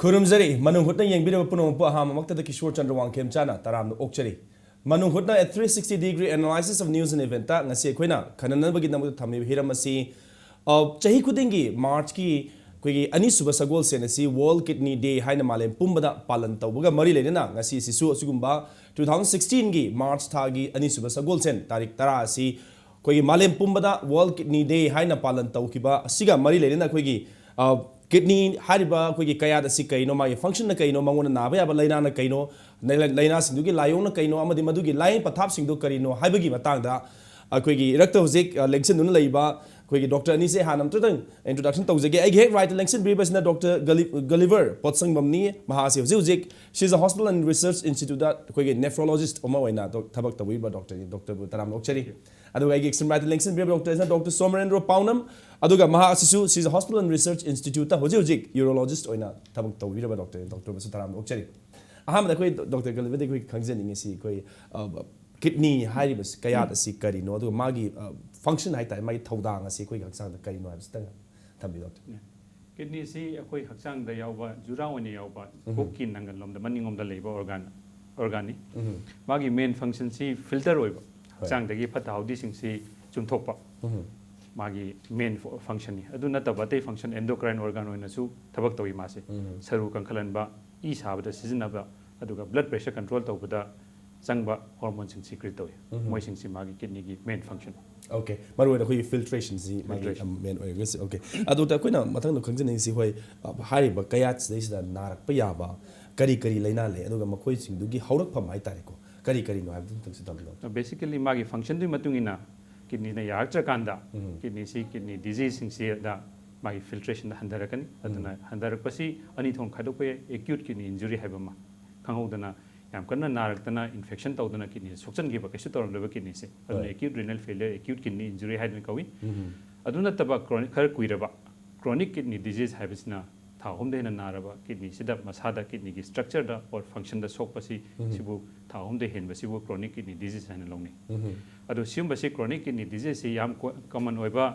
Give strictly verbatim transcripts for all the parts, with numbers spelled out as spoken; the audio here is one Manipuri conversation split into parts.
ꯈꯨꯔꯨꯝꯖꯔꯤ꯫ ꯃꯅꯨꯡ ꯍꯨꯠꯅ ꯌꯦꯡꯕꯤꯔꯕ ꯄꯨꯝꯅꯃꯛꯄꯨ ꯑꯍꯥꯟꯕꯃꯛꯇꯗ ꯀꯤꯁꯣꯔ ꯆꯟꯗ꯭ꯔ ꯋꯥꯡꯈꯦꯝꯆꯥꯅ ꯇꯔꯥꯝꯅ ꯑꯣꯛꯆꯔꯤ꯫ ꯃꯅꯨꯡ ꯍꯨꯠꯅ a three sixty degree analysis of news and event ꯇ ꯉꯁꯤ ꯑꯩꯈꯣꯏꯅ ꯈꯟꯅꯅꯕꯒꯤꯗꯃꯛꯇ ꯊꯝꯂꯤꯕ ꯍꯤꯔꯝ ꯑꯁꯤ, ꯑ, ꯆꯍꯤ ꯈꯨꯗꯤꯡꯒꯤ March ꯀꯤ ꯑꯩꯈꯣꯏꯒꯤ ꯑꯅꯤꯁꯨꯕ ꯁꯒꯣꯜꯁꯦꯟ ꯑꯁꯤ World Kidney Day ꯍꯥꯏꯅ ꯃꯥꯂꯦꯝ ꯄꯨꯝꯕꯗ ꯄꯥꯂꯟ ꯇꯧꯕꯒ ꯃꯔꯤ ꯂꯩꯅꯅ ꯉꯁꯤꯁꯤꯁꯨ ꯑꯁꯤꯒꯨꯝꯕ two thousand sixteen ꯒꯤ March ꯊꯥꯒꯤ ꯑꯅꯤꯁꯨꯕ ꯁꯒꯣꯜꯁꯦꯟ ꯇꯥꯔꯤꯛ ꯇꯔꯥ ꯑꯁꯤ ꯑꯩꯈꯣꯏꯒꯤ ꯃꯥꯂꯦꯝ ꯄꯨꯝꯕꯗ World Kidney Day ꯍꯥꯏꯅ ꯄꯥꯂꯟ ꯇꯧꯈꯤꯕ ꯑꯁꯤꯒ ꯃꯔꯤ ꯂꯩꯅꯅ ꯑꯩꯈꯣꯏꯒꯤ, ꯑ, kidney ꯍꯥꯏꯔꯤꯕ ꯑꯩꯈꯣꯏꯒꯤ ꯀꯌꯥꯠ ꯑꯁꯤ ꯀꯩꯅꯣ, ꯃꯥꯒꯤ function ꯅ ꯀꯩꯅꯣ, ꯃꯉꯣꯟꯗ ꯅꯥꯕ ꯌꯥꯕ ꯂꯥꯏꯅꯥꯅ ꯀꯩꯅꯣ, ꯂꯥꯏ-, ꯂꯥꯏꯅꯥꯁꯤꯡꯗꯨꯒꯤ ꯂꯥꯏꯑꯣꯡꯅ ꯀꯩꯅꯣ, ꯑꯃꯗꯤ ꯃꯗꯨꯒꯤ ꯂꯥꯏꯌꯦꯡ ꯄꯊꯥꯞꯁꯤꯡꯗꯨ ꯀꯔꯤꯅꯣ ꯍꯥꯏꯕꯒꯤ ꯃꯇꯥꯡꯗ ꯑꯩꯈꯣꯏꯒꯤ ꯏꯔꯛꯇ ꯍꯧꯖꯤꯛ, ꯑ, ꯂꯦꯡꯁꯤꯟꯗꯨꯅ ꯂꯩꯕ ꯑꯩꯈꯣꯏꯒꯤ doctor ꯑꯅꯤꯁꯦ ꯍꯥꯟꯅ ꯑꯃꯨꯛꯇꯪ introduction ꯇꯧꯖꯒꯦ꯫ ꯑꯩꯒꯤ ꯍꯦꯛ right ꯇ ꯂꯦꯡꯁꯤꯟꯕꯤꯔꯤꯕꯁꯤꯅ Doctor ꯒꯂꯤ-, Gulliver ꯄꯣꯠꯁꯪꯕꯝꯅꯤ꯫ ꯃꯍꯥꯛ ꯑꯁꯤ ꯍꯧꯖꯤꯛ ꯍꯧꯖꯤꯛ She's a Hospital and Research Institute ꯇ ꯑꯩꯈꯣꯏꯒꯤ nephrologist ꯑꯃ ꯑꯣꯏꯅ ꯗꯣ-, ꯊꯕꯛ ꯇꯧꯕꯤꯕ doctor ꯅꯤ꯫ Doctor ꯕꯨ ꯇꯔꯥꯝꯅ ꯑꯣꯛꯆꯔꯤ꯫ ꯑꯗꯨꯒ ꯑꯩꯒꯤ extreme right ꯇ ꯂꯦꯡꯁꯤꯟꯕꯤꯔꯤꯕ doctor ꯁꯤꯅ Doctor ꯁꯣꯃꯔꯦꯟꯗ꯭ꯔꯣ ꯄꯥꯎꯅꯝ꯫ ꯑꯗꯨꯒ ꯃꯍꯥꯛ ꯑꯁꯤꯁꯨ She's a Hospital and Research Institute ꯇ ꯍꯧꯖꯤꯛ ꯍꯧꯖꯤꯛ urologist ꯑꯣꯏꯅ ꯊꯕꯛ ꯇꯧꯕꯤꯔꯕ doctor ꯅꯤ꯫ Doctor ꯕꯨꯁꯨ ꯇꯔꯥꯝꯅ ꯑꯣꯛꯆꯔꯤ꯫ ꯑꯍꯥꯟꯕꯗ ꯑꯩꯈꯣꯏ Doctor ꯒꯂꯤꯕꯔꯗꯒꯤ ꯑꯩꯈꯣꯏ ꯈꯪꯖꯅꯤꯡꯉꯤꯁꯤ ꯑꯩꯈꯣꯏ, ꯑ, kidney ꯍꯥꯏꯔꯤꯕꯁꯤ, ꯀꯌꯥꯠ ꯑꯁꯤ ꯀꯔꯤꯅꯣ, ꯑꯗꯨꯒ ꯃꯥꯒꯤ, ꯑ, function ꯍꯥꯏꯇꯥꯔꯦ, ꯃꯥꯒꯤ ꯊꯧꯗꯥꯡ ꯑꯁꯤ ꯑꯩꯈꯣꯏꯒꯤ ꯍꯛꯆꯥꯡꯗ ꯀꯔꯤꯅꯣ ꯍꯥꯏꯕꯁꯤꯇꯪ ꯊꯝꯕꯤꯌꯨ, doctor꯫ Kidney ꯁꯤ ꯑꯩꯈꯣꯏ ꯍꯛꯆꯥꯡꯗ ꯌꯥꯎꯕ ꯖꯨꯔꯥ ꯑꯣꯏꯅ ꯌꯥꯎꯕ ꯎꯝ꯫ ꯀꯣꯛꯀꯤ ꯅꯪꯒꯜꯂꯣꯝꯗ ꯃꯅꯤꯡꯂꯣꯝꯗ ꯂꯩꯕ organ, organ ꯅꯤ꯫ ꯎꯝ꯫ ꯃꯥꯒꯤ main function ꯁꯤ filter ꯑꯣꯏꯕ, ꯍꯣꯏ꯫ ꯍꯛꯆꯥꯡꯗꯒꯤ ꯐꯠꯇ ꯍꯥꯎꯗꯤꯁꯤꯡꯁꯤ ꯆꯨꯝꯊꯣꯛꯄ꯫ ꯎꯝ꯫ ꯃꯥꯒꯤ main ꯐ-, function ꯅꯤ꯫ ꯑꯗꯨ ꯅꯠꯇꯕ ꯑꯇꯩ function endocrine organ ꯑꯣꯏꯅꯁꯨ ꯊꯕꯛ ꯇꯧꯏ ꯃꯥꯁꯦ꯫ ꯎꯝ꯫ ꯁꯔꯨ ꯀꯟꯈꯠꯍꯟꯕ, ꯏ ꯁꯥꯕꯗ ꯁꯤꯖꯤꯟꯅꯕ, ꯑꯗꯨꯒ blood pressure control ꯇꯧꯕꯗ ꯆꯪꯕ hormone ꯁꯤꯡ secrete ꯇꯧꯏ꯫ ꯎꯝ꯫ ꯃꯣꯏꯁꯤꯡꯁꯤ ꯃꯥꯒꯤ kidney ꯒꯤ main function꯫ Okay, ꯃꯔꯨꯑꯣꯏꯅ ꯑꯩꯈꯣꯏꯒꯤ filtration ꯁꯤ ꯃꯥꯒꯤ filtration꯫ Main ꯑꯣꯏꯔꯒꯁꯨ, okay꯫ ꯑꯗꯨꯗ ꯑꯩꯈꯣꯏꯅ ꯃꯊꯪꯗ ꯈꯪꯖꯅꯤꯡꯉꯤꯁꯤ, ꯍꯣꯏ, ꯑ, ꯍꯥꯏꯔꯤꯕ ꯀꯌꯥꯠꯁꯤꯗꯩꯁꯤꯗ ꯅꯥꯔꯛꯄ ꯌꯥꯕ ꯀꯔꯤ ꯀꯔꯤ ꯂꯥꯏꯅꯥ ꯂꯩ, ꯑꯗꯨꯒ ꯃꯈꯣꯏꯁꯤꯡꯗꯨꯒꯤ ꯍꯧꯔꯛꯐꯝ ꯍꯥꯏꯇꯥꯔꯦꯀꯣ, ꯀꯔꯤ ꯀꯔꯤꯅꯣ ꯍꯥꯏꯕꯗꯨ ꯑꯃꯇꯪꯁꯨ ꯊꯝꯕꯤꯌꯨ꯫ Basically ꯃꯥꯒꯤ function ꯗꯨꯒꯤ ꯃꯇꯨꯡ ꯏꯟꯅ kidney ꯅ ꯌꯥꯔꯛꯇ꯭ꯔꯀꯥꯟꯗ ꯎꯝ꯫ Kidney ꯁꯤ kidney disease ꯁꯤꯡꯁꯤꯗ ꯃꯥꯒꯤ filtration ꯗ ꯍꯟꯊꯔꯛꯀꯅꯤ꯫ ꯑꯗꯨꯅ ꯎꯝ꯫ ꯍꯟꯊꯔꯛꯄꯁꯤ ꯑꯅꯤ ꯊꯣꯛꯅ ꯈꯥꯏꯗꯣꯛꯄ ꯌꯥꯏ, acute kidney injury ꯍꯥꯏꯕ ꯑꯃ, ꯈꯪꯍꯧꯗꯅ ꯌꯥꯝ ꯀꯟꯅ ꯅꯥꯔꯛꯇꯅ infection ꯇꯧꯗꯅ kidney ꯁꯣꯛꯆꯟꯈꯤꯕ, ꯀꯩꯁꯨ ꯇꯧꯔꯝꯗꯕ kidney ꯁꯦ, ꯑꯗꯨꯅ ꯍꯣꯏ꯫ Acute renal failure, acute kidney injury ꯍꯥꯏꯗꯅ ꯀꯧꯏ꯫ ꯎꯝ꯫ ꯑꯗꯨ ꯅꯠꯇꯕ chronic, ꯈꯔ ꯀꯨꯏꯔꯕ chronic kidney disease ꯍꯥꯏꯕꯁꯤꯅ ꯊꯥ ꯑꯍꯨꯝꯗ ꯍꯦꯟꯅ ꯅꯥꯔꯕ kidney ꯁꯤꯗ ꯃꯁꯥꯗ kidney ꯒꯤ structure ꯗ or function ꯗ ꯁꯣꯛꯄꯁꯤ, ꯎꯝ꯫ ꯁꯤꯕꯨ ꯊꯥ ꯑꯍꯨꯝꯗ ꯍꯦꯟꯕꯁꯤꯕꯨ chronic kidney disease ꯍꯥꯏꯅ ꯂꯧꯅꯩ꯫ ꯎꯝ꯫ ꯑꯗꯣ ꯁꯤꯒꯨꯝꯕꯁꯤ chronic kidney disease ꯁꯤ ꯌꯥꯝ ꯀꯣ-, common ꯑꯣꯏꯕ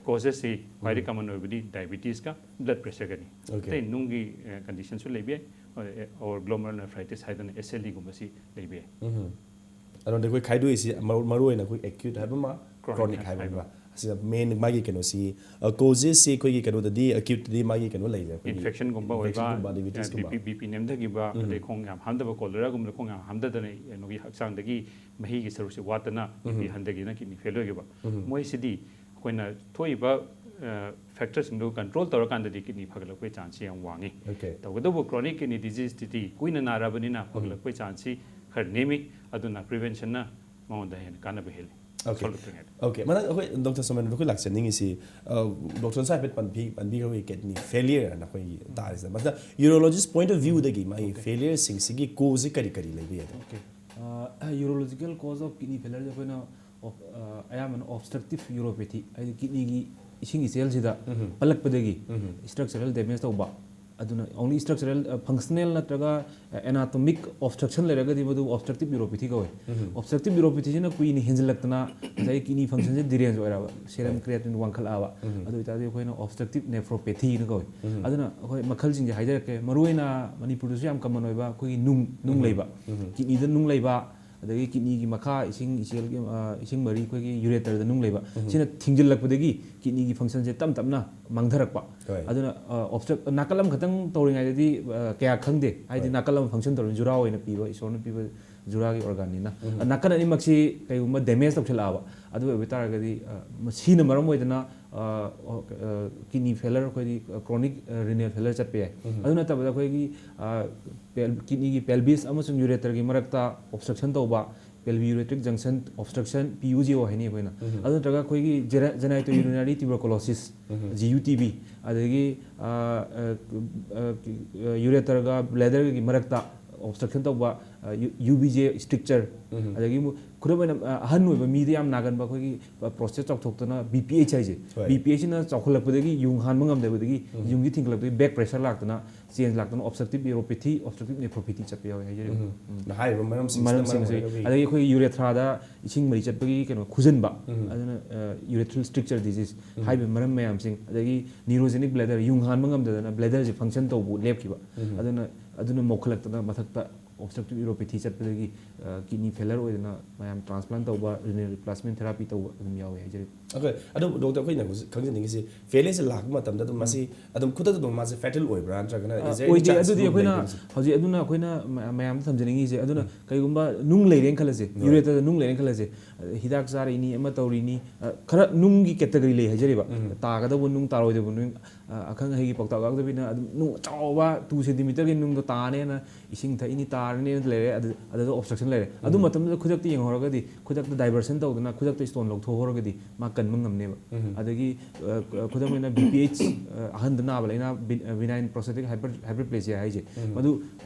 ꯀꯣꯖꯦꯁꯁꯤ ꯈ꯭ꯋꯥꯏꯗꯒꯤ ꯀꯃꯟ ꯑꯣꯏꯕꯗꯤ ꯗꯥꯏꯕꯤꯇꯤꯁꯀ ꯕ꯭ꯂꯗ ꯄ꯭ꯔꯦꯁꯔꯒꯅꯤ꯫ Okay. ꯑꯇꯩ ꯅꯨꯡꯒꯤ ꯀꯟꯗꯤꯁꯟꯁꯨ ꯂꯩꯕ ꯌꯥꯏ꯫ ꯑꯣꯔ ꯒ꯭ꯂꯣꯃꯔ ꯅꯦꯐ꯭ꯔꯥꯏꯇꯤꯁ ꯍꯥꯏꯗꯅ ꯑꯦꯁ ꯑꯦꯜ ꯏꯒꯨꯝꯕꯁꯤ ꯂꯩꯕ ꯌꯥꯏ꯫ ꯎꯝ꯫ ꯑꯗꯨꯅ ꯑꯩꯈꯣꯏ ꯈꯥꯏꯗꯣꯛꯏꯁꯤ ꯃꯔꯨ ꯃꯔꯨ ꯑꯣꯏꯅ ꯑꯩꯈꯣꯏ ꯑꯦꯀ꯭ꯌꯨꯠ ꯍꯥꯏꯕ ꯑꯃ, Chronic ꯀ꯭ꯔꯣꯅꯤꯛ ꯍꯥꯏꯕ ꯍꯥꯏꯕ ꯑꯃ꯫ ꯑꯁꯤꯗ ꯃꯦꯟ ꯃꯥꯒꯤ ꯀꯩꯅꯣꯁꯤ, ꯀꯣꯖꯦꯁꯁꯤ ꯑꯩꯈꯣꯏꯒꯤ ꯀꯩꯅꯣꯗꯗꯤ, ꯑꯦꯀ꯭ꯌꯨꯠꯇꯗꯤ ꯃꯥꯒꯤ ꯀꯩꯅꯣ ꯂꯩꯔꯦ, ꯑꯩꯈꯣꯏꯒꯤ ꯏꯟꯐꯦꯛꯁꯟꯒꯨꯝꯕ ꯑꯣꯏꯕ, ꯏꯟꯐꯦꯛꯁꯟꯒꯨꯝꯕ, ꯗꯥꯏꯕꯤꯇꯤꯁꯀꯨꯝꯕ꯫ ꯕꯤ ꯄꯤ ꯅꯦꯝꯊꯈꯤꯕ, ꯑꯗꯩ ꯈꯣꯡ ꯌꯥꯝ ꯍꯥꯝꯊꯕ, ꯀꯣꯂꯦꯔꯥꯒꯨꯝꯕꯗ ꯈꯣꯡ ꯌꯥꯝ ꯍꯥꯝꯊꯗꯅ ꯀꯩꯅꯣꯒꯤ ꯍꯛꯆꯥꯡꯗꯒꯤ ꯃꯍꯤꯒꯤ ꯁꯔꯨꯛꯁꯦ ꯋꯥꯠꯇꯅ ꯕꯤ ꯄꯤ ꯍꯟꯊꯈꯤꯗꯅ ꯀꯤꯗꯅꯤ ꯐꯦꯜ ꯑꯣꯏꯈꯤꯕ꯫ ꯃꯣꯏꯁꯤꯗꯤ ꯑꯩꯈꯣꯏꯅ ꯊꯣꯛꯏꯕ ꯐꯦꯛꯇꯔꯁꯤꯡꯗꯨ ꯀꯟꯇ꯭ꯔꯣꯜ ꯇꯧꯔꯀꯥꯟꯗꯗꯤ ꯀꯤꯗꯅꯤ ꯐꯒꯠꯂꯛꯄꯒꯤ ꯆꯥꯟꯁꯁꯤ ꯌꯥꯝ ꯋꯥꯡꯉꯤ꯫ Okay. ꯇꯧꯕꯇꯕꯨ ꯀ꯭ꯔꯣꯅꯤꯛ ꯀꯤꯗꯅꯤ ꯗꯤꯖꯤꯖꯇꯨꯗꯤ ꯀꯨꯏꯅ ꯅꯥꯔꯕꯅꯤꯅ ꯐꯒꯠꯂꯛꯄꯒꯤ ꯆꯥꯟꯁꯁꯤ ꯈꯔ ꯅꯦꯝꯃꯤ꯫ ꯑꯗꯨꯅ ꯄ꯭ꯔꯤꯚꯦꯟꯁꯟꯅ ꯃꯉꯣꯟꯗ ꯍꯦꯟꯅ ꯀꯥꯟꯅꯕ ꯍꯦꯜꯂꯤ꯫ Okay. ꯁꯣꯛꯂꯛꯇ꯭ꯔꯤꯉꯩꯗ꯫ Okay, ꯃꯊꯪ ꯑꯩꯈꯣꯏ ꯗꯣꯛꯇꯔ ꯁꯣꯃꯦꯟ, ꯑꯩꯈꯣꯏ ꯂꯥꯛꯆꯅꯤꯡꯉꯤꯁꯤ, ꯑ, ꯗꯣꯛꯇꯔꯅꯁꯨ ꯍꯥꯏꯐꯦꯠ ꯄꯟꯕꯤ-, ꯄꯟꯕꯤꯈ꯭ꯔꯕꯒꯤ ꯀꯤꯗꯅꯤ ꯐꯦꯂꯤꯌꯔ ꯍꯥꯏꯅ ꯑꯩꯈꯣꯏꯒꯤ ꯇꯥꯔꯤꯁꯤꯗ꯫ ꯃꯁꯤꯗ ꯌꯨꯔꯣꯂꯣꯖꯤꯁ ꯄꯣꯏꯟꯠ ꯑꯣꯐ ꯚ꯭ꯌꯨꯗꯒꯤ ꯃꯥꯒꯤ ꯐꯦꯂꯤꯌꯔꯁꯤꯡꯁꯤꯒꯤ ꯀꯣꯖꯁꯤ ꯀꯔꯤ ꯀꯔꯤ ꯂꯩꯕ ꯌꯥꯏ? Okay. Urological cause of kidney failure ꯑꯩꯈꯣꯏꯅ ꯑꯣꯞ-, ꯑ, ꯑꯌꯥꯝꯕꯅ ꯑꯣꯕꯁꯇ꯭ꯔꯛꯇꯤꯞ ꯌꯨꯔꯣꯄꯦꯊꯤ, ꯍꯥꯏꯗꯤ ꯀꯤꯗꯅꯤꯒꯤ ꯏꯁꯤꯡ ꯏꯆꯦꯜꯁꯤꯗ ꯄꯜꯂꯛꯄꯗꯒꯤ ꯁ꯭ꯇ꯭ꯔꯛꯆꯔꯦꯜ ꯗꯦꯃꯦꯖ ꯇꯧꯕ, ꯑꯗꯨꯅ ꯑꯣꯡꯂꯤ ꯁ꯭ꯇ꯭ꯔꯛꯆꯔꯦꯜ, ꯐꯪꯁꯅꯦꯜ ꯅꯠꯇ꯭ꯔꯒ ꯑꯦꯅꯥꯇꯣꯃꯤꯛ ꯑꯣꯕꯁꯇ꯭ꯔꯛꯁꯟ ꯂꯩꯔꯒꯗꯤ ꯃꯗꯨ ꯑꯣꯕꯁꯇ꯭ꯔꯛꯇꯤꯞ ꯌꯨꯔꯣꯄꯦꯊꯤ ꯀꯧꯏ꯫ ꯑꯣꯕꯁꯇ꯭ꯔꯛꯇꯤꯞ ꯌꯨꯔꯣꯄꯦꯊꯤꯁꯤꯅ ꯀꯨꯏꯅ ꯍꯦꯟꯖꯤꯜꯂꯛꯇꯅ ꯉꯁꯥꯏꯒꯤ ꯀꯤꯗꯅꯤ ꯐꯪꯁꯟꯁꯦ ꯗꯤꯔꯦꯟꯖ ꯑꯣꯏꯔꯛꯑꯕ, ꯁꯦꯔꯝ ꯀ꯭ꯔꯤꯌꯥꯇꯤꯟ ꯋꯥꯡꯈꯠꯂꯛꯑꯕ, ꯑꯗꯨ ꯑꯣꯏꯇꯥꯔꯗꯤ ꯑꯩꯈꯣꯏꯅ ꯑꯣꯕꯁꯇ꯭ꯔꯛꯇꯤꯞ ꯅꯦꯐ꯭ꯔꯣꯄꯦꯊꯤꯅ ꯀꯧꯏ꯫ ꯑꯗꯨꯅ ꯑꯩꯈꯣꯏ ꯃꯈꯜꯁꯤꯡꯁꯦ ꯍꯥꯏꯖꯔꯛꯀꯦ꯫ ꯃꯔꯨꯑꯣꯏꯅ ꯃꯅꯤꯄꯨꯔꯗꯁꯨ ꯌꯥꯝ ꯀꯃꯟ ꯑꯣꯏꯕ ꯑꯩꯈꯣꯏꯒꯤ ꯅꯨꯡ, ꯅꯨꯡ ꯂꯩꯕ, ꯀꯤꯗꯅꯤꯗ ꯅꯨꯡ ꯂꯩꯕ, ꯑꯗꯒꯤ ꯀꯤꯗꯅꯤꯒꯤ ꯃꯈꯥ ꯏꯁꯤꯡ ꯏꯆꯦꯜꯒꯤ, ꯑ, ꯏꯁꯤꯡ ꯃꯔꯤ ꯑꯩꯈꯣꯏꯒꯤ ꯌꯨꯔꯦꯇꯔꯗ ꯅꯨꯡ ꯂꯩꯕ, ꯁꯤꯅ ꯊꯤꯡꯖꯤꯜꯂꯛꯄꯗꯒꯤ ꯀꯤꯗꯅꯤꯒꯤ ꯐꯪꯁꯟꯁꯦ ꯇꯞ ꯇꯞꯅ ꯃꯥꯡꯊꯔꯛꯄ꯫ ꯍꯣꯏ꯫ ꯑꯗꯨꯅ, ꯑ, ꯑꯣꯕꯁꯇ꯭ꯔꯛ-, ꯅꯥꯀꯜ ꯑꯃꯈꯛꯇꯪ ꯇꯧꯔꯤꯉꯩꯗꯗꯤ, ꯑ, ꯀꯌꯥ ꯈꯪꯗꯦ, ꯍꯥꯏꯗꯤ ꯅꯥꯀꯜ ꯑꯃ ꯐꯪꯁꯟ ꯇꯧꯔꯤ, ꯖꯨꯔꯥ ꯑꯣꯏꯅ ꯄꯤꯕ, ꯏꯁꯣꯔꯅ ꯄꯤꯕ ꯖꯨꯔꯥꯒꯤ ꯑꯣꯔꯒꯥꯟꯅꯤꯅ꯫ ꯑ, ꯅꯥꯀꯜ ꯑꯅꯤꯃꯛꯁꯤ ꯀꯩꯒꯨꯝꯕ ꯗꯦꯃꯦꯖ ꯇꯧꯁꯤꯜꯂꯛꯑꯕ, ꯑꯗꯨ ꯑꯣꯏꯕ ꯇꯥꯔꯒꯗꯤ, ꯑ, ꯃ-, ꯁꯤꯅ ꯃꯔꯝ ꯑꯣꯏꯗꯅ, ꯑ, ꯑꯣ, ꯑ, ꯀꯤꯗꯅꯤ ꯐꯦꯂꯔ, ꯑꯩꯈꯣꯏꯗꯤ ꯀ꯭ꯔꯣꯅꯤꯛ, ꯑ, ꯔꯤꯅꯦꯜ ꯐꯦꯂꯔ ꯆꯠꯄ ꯌꯥꯏ꯫ ꯑꯗꯨ ꯅꯠꯇꯕꯗ ꯑꯩꯈꯣꯏꯒꯤ, ꯑ, ꯄꯦꯜ-, ꯀꯤꯗꯅꯤꯒꯤ ꯄꯦꯜꯚꯤꯁ ꯑꯃꯁꯨꯡ ꯌꯨꯔꯦꯇꯔꯒꯤ ꯃꯔꯛꯇ ꯑꯣꯕꯁꯇ꯭ꯔꯛꯁꯟ ꯇꯧꯕ, ꯄꯦꯜꯚꯤ ꯌꯨꯔꯦꯇ꯭ꯔꯤꯛ ꯖꯪꯁꯟ ꯑꯣꯕꯁꯇ꯭ꯔꯛꯁꯟ, ꯄꯤ ꯌꯨ ꯖꯤ ꯑꯣ ꯍꯥꯏꯅꯩ ꯑꯩꯈꯣꯏꯅ꯫ ꯑꯗꯨ ꯅꯠꯇ꯭ꯔꯒ ꯑꯩꯈꯣꯏꯒꯤ ꯖꯦꯅꯥ-, ꯖꯦꯅꯥꯏꯇꯣ ꯌꯨꯔꯤꯅꯔꯤ ꯇ꯭ꯌꯨꯕꯔꯀꯨꯂꯣꯁꯤꯁ, ꯖꯤ ꯌꯨ ꯇꯤ ꯕꯤ, ꯑꯗꯒꯤ, ꯑ, ꯑ, ꯑ, ꯀꯤ-, ꯑ, ꯌꯨꯔꯦꯇꯔꯒ ꯕ꯭ꯂꯦꯗꯔꯒꯤ ꯃꯔꯛꯇ ꯑꯣꯕꯁꯇ꯭ꯔꯛꯁꯟ ꯇꯧꯕ, ꯑ, ꯌꯨ-, ꯌꯨ ꯕꯤ ꯖꯦ ꯁ꯭ꯇ꯭ꯔꯤꯛꯆꯔ, ꯑꯗꯒꯤ ꯑꯃꯨꯛ ꯈꯨꯗꯝ ꯑꯣꯏꯅ, ꯑ, ꯑꯍꯟ ꯑꯣꯏꯕ ꯃꯤꯗ ꯌꯥꯝ ꯅꯥꯒꯟꯕ ꯑꯩꯈꯣꯏꯒꯤ, ꯑ, prostate ꯆꯥꯎꯊꯣꯛꯇꯅ B P H ꯍꯥꯏꯁꯦ, ꯍꯣꯏ꯫ B P H ꯁꯤꯅ ꯆꯥꯎꯈꯠꯂꯛꯄꯗꯒꯤ ꯌꯨꯡ ꯍꯥꯟꯕ ꯉꯝꯗꯕꯗꯒꯤ ꯎꯝ꯫ ꯌꯨꯡꯁꯤ ꯊꯤꯡꯒꯠꯂꯛꯄꯗꯒꯤ back pressure ꯂꯥꯛꯇꯅ, change ꯂꯥꯛꯇꯅ obstructive uropathy, obstructive nephropathy ꯆꯠꯄ ꯌꯥꯎꯋꯦ ꯍꯥꯏꯖꯔꯤꯕ꯫ ꯎꯝ꯫ ꯎꯝ꯫ ꯍꯥꯏꯔꯤꯕ ꯃꯔꯝꯁꯤꯡꯁꯤꯅ ꯃꯔꯝꯁꯤꯡꯁꯦ, ꯃꯔꯝ ꯑꯣꯏꯔꯒ ꯑꯩꯈꯣꯏꯒꯤ ꯑꯗꯒꯤ ꯑꯩꯈꯣꯏꯒꯤ urethra ꯗ ꯏꯁꯤꯡ ꯃꯔꯤ ꯆꯠꯄꯒꯤ ꯀꯩꯅꯣ ꯈꯨꯖꯤꯟꯕ, ꯎꯝ꯫ ꯑꯗꯨꯅ, ꯑ, urethral stricture disease ꯎꯝ꯫ ꯍꯥꯏꯔꯤꯕ ꯃꯔꯝ ꯃꯌꯥꯝꯁꯤꯡ, ꯑꯗꯒꯤ neurogenic bladder, ꯌꯨꯡ ꯍꯥꯟꯕ ꯉꯝꯗꯗꯅ bladder ꯁꯦ function ꯇꯧꯕ ꯂꯦꯞꯈꯤꯕ, ꯎꯝ꯫ ꯑꯗꯨꯅ, ꯑꯗꯨꯅ ꯃꯧꯈꯠꯂꯛꯇꯅ ꯃꯊꯛꯇ obstructive uropathy ꯆꯠꯄꯗꯒꯤ, ꯑ, kidney failure ꯑꯣꯏꯗꯅ ꯃꯌꯥꯝ transplant ꯇꯧꯕ, renal replacement therapy ꯇꯧꯕ ꯑꯗꯨꯝ ꯌꯥꯎꯋꯦ ꯍꯥꯏꯖꯔꯤꯕ꯫ ꯑꯣꯀꯦ, ꯑꯗꯣ ꯗꯣꯛꯇꯔ, ꯑꯩꯈꯣꯏꯅ ꯍꯧꯖꯤꯛ ꯈꯪꯖꯅꯤꯡꯉꯤꯁꯤ, failure ꯁꯦ ꯂꯥꯛꯄ ꯃꯇꯝꯗ ꯑꯗꯨꯝ ꯎꯝ꯫ ꯃꯁꯤ ꯑꯗꯨꯝ ꯈꯨꯗꯛꯇ ꯑꯗꯨꯝ ꯃꯥꯁꯦ fatal ꯑꯣꯏꯕ꯭ꯔꯥ, ꯅꯠꯇ꯭ꯔꯒꯅ ꯑ, is there any ꯑꯣꯏꯗꯦ꯫ chance ꯑꯗꯨꯗꯤ ꯅꯨꯡ ꯑꯩꯈꯣꯏꯅ ꯂꯩꯕ꯭ꯔꯥ ꯍꯥꯏꯁꯦ? ꯍꯧꯖꯤꯛ ꯑꯗꯨꯅ ꯑꯩꯈꯣꯏꯅ ꯃ-, ꯃꯌꯥꯝꯗ ꯊꯝꯖꯅꯤꯡꯉꯤꯁꯦ, ꯑꯗꯨꯅ ꯎꯝ꯫ ꯀꯩꯒꯨꯝꯕ ꯅꯨꯡ ꯂꯩꯔꯦꯅ ꯈꯜꯂꯁꯦ, ꯍꯣꯏ꯫ urethra ꯗ ꯅꯨꯡ ꯂꯩꯔꯦꯅ ꯈꯜꯂꯁꯦ, ꯑ, ꯍꯤꯗꯥꯛ ꯆꯥꯔꯤꯅꯤ, ꯑꯃ ꯇꯧꯔꯤꯅꯤ, ꯑ, ꯈꯔ ꯅꯨꯡꯒꯤ category ꯂꯩ ꯍꯥꯏꯖꯔꯤꯕ, ꯎꯝ꯫ ꯇꯥꯒꯗꯧꯕ ꯅꯨꯡ, ꯇꯥꯔꯣꯏꯗꯧꯕ ꯅꯨꯡ, ꯑ, ꯑꯈꯪ ꯑꯍꯩꯒꯤ ꯄꯥꯎꯇꯥꯛ ꯌꯥꯎꯗꯕꯤꯅ ꯑꯗꯨꯝ ꯅꯨꯡ ꯑꯆꯧꯕ two centimeter ꯒꯤ ꯅꯨꯡꯗꯣ ꯇꯥꯅꯦꯅ ꯏꯁꯤꯡ ꯊꯛꯏꯅꯤ, ꯇꯥꯔꯅꯦꯅ ꯂꯩꯔꯦ, ꯑꯗꯨ, ꯑꯗꯨꯗ obstruction ꯂꯩꯔꯦ꯫ ꯑꯗꯨ ꯎꯝ꯫ ꯃꯇꯝꯗꯨꯗ ꯈꯨꯗꯛꯇ ꯌꯦꯡꯍꯧꯔꯒꯗꯤ, ꯈꯨꯗꯛꯇ diversion ꯇꯧꯗꯅ ꯈꯨꯗꯛꯇ stone ꯂꯧꯊꯣꯛꯍꯧꯔꯒꯗꯤ ꯃꯥ ꯀꯟꯕ ꯉꯝꯅꯦꯕ꯫ ꯎꯝ꯫ ꯑꯗꯒꯤ, ꯑ, ꯈꯨꯗꯝ ꯑꯣꯏꯅ B P H, ꯑ, ꯑꯍꯟꯗ ꯅꯥꯕ ꯂꯥꯏꯅꯥ, ꯕꯤ-, ꯑ, benign prostatic hyper-, hyperplasia ꯍꯥꯏꯁꯦ, ꯎꯝ꯫ ꯃꯗꯨ,